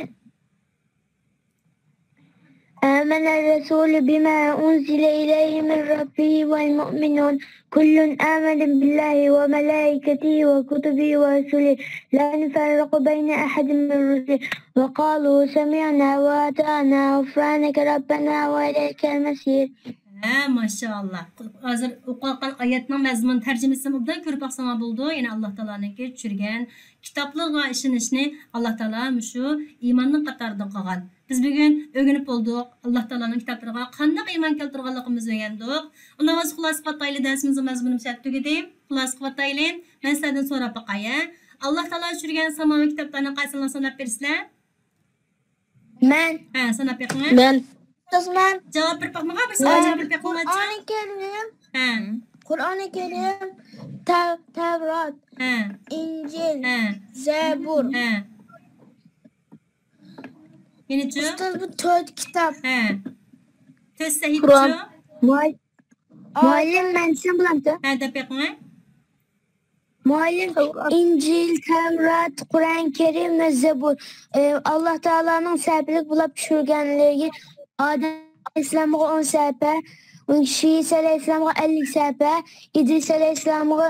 آمن الرسول بما أنزل إليه من ربه والمؤمنون كل آمن بالله وملائكته وكتبه ورسله لا نفرق بين أحد من رسله وقالوا سمعنا وأطعنا غفرانك ربنا وإليك المصير. ھە، ماشائاللا. ھازىر ئوقۇۋاتقان ئايەتنىڭ مەزمۇن تەرجىمىسىنى ئوبدان كۆرۈپ باقساڭلار بولىدۇ. يەنى ئاللا تائالانىڭكى چۈشۈرگەن كىتابلىرىغا ئىشىنىشنى ئاللا تائالا مۇشۇ ئىماننىڭ قاتارىدىن قىلغان. بىز بۈگۈن ئۆگىنىپ بولدۇق. ئاللا تائالانىڭ كىتابلىرىغا قانداق ئىمان كەلتۈرگەنلىكىمىزنى ئۆگەندۇق. ئۇنداق بولسا خۇلاسە قىلىۋاتايلى، دەرسىمىزنىڭ مەزمۇنى مۇشۇ يەردە تۈگىدى. خۇلاسە قىلىۋاتايلى. مەن سىلەردىن سوراپ باقاي، ھە؟ ئاللا تائالا چۈشۈرگەن ساماۋى كىتابلارنى قايسىلىرىنى ساناپ بېرىسىلەر؟ مەن. ھە، ساناپ بېقىڭە. مەن. ئۇستاز، مەن. جاۋاب بېرىپ باقمىغان بىر سوئال جاۋاب بېرىپ بېقىڭلارچۇ. قۇرئانى كەرىم. ھە. قۇرئانى كەرىم، تەۋ-، تەۋرات، ھە. ئىنجىل، ھە. زەبۇر. ھە. يەنىچۇ؟ ئۇستاز، بۇ تۆت كىتاب. ھە. تۆت سەھىپىچۇ؟ مۇئەللىم، مەن دېسەم بولامدۇ؟ ھە، دەپ بېقىڭە. مۇئەللىم، ئىنجىل، تەۋرات، قۇرئان كەرىم ۋە زەبۇر، ئى، ئاللا تائالانىڭ سەھىپىلىك بولاپ چۈشۈرگەنلىكى، ئادەم ئەلەيھىسسالامغا ئون سەھىپە، ئىسا ئەلەيھىسسالامغا ئەللىك سەھىپە، ئىدرىس ئەلەيھىسسالامغا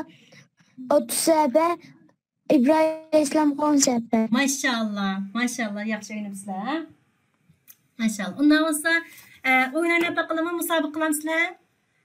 ئوتتۇز سەھىپە، ئىبراھىم ئەلەيھىسسالامغا ئون سەھىپە. ماشائاللا، ماشائاللا، ياخشى ئۆگىنىپسىلەر، ھە؟ ماشائاللا. ئۇنداق بولسا، ئە، ئويۇن ئويناپ باقىلىمۇ، مۇسابىقە قىلامسىلەر؟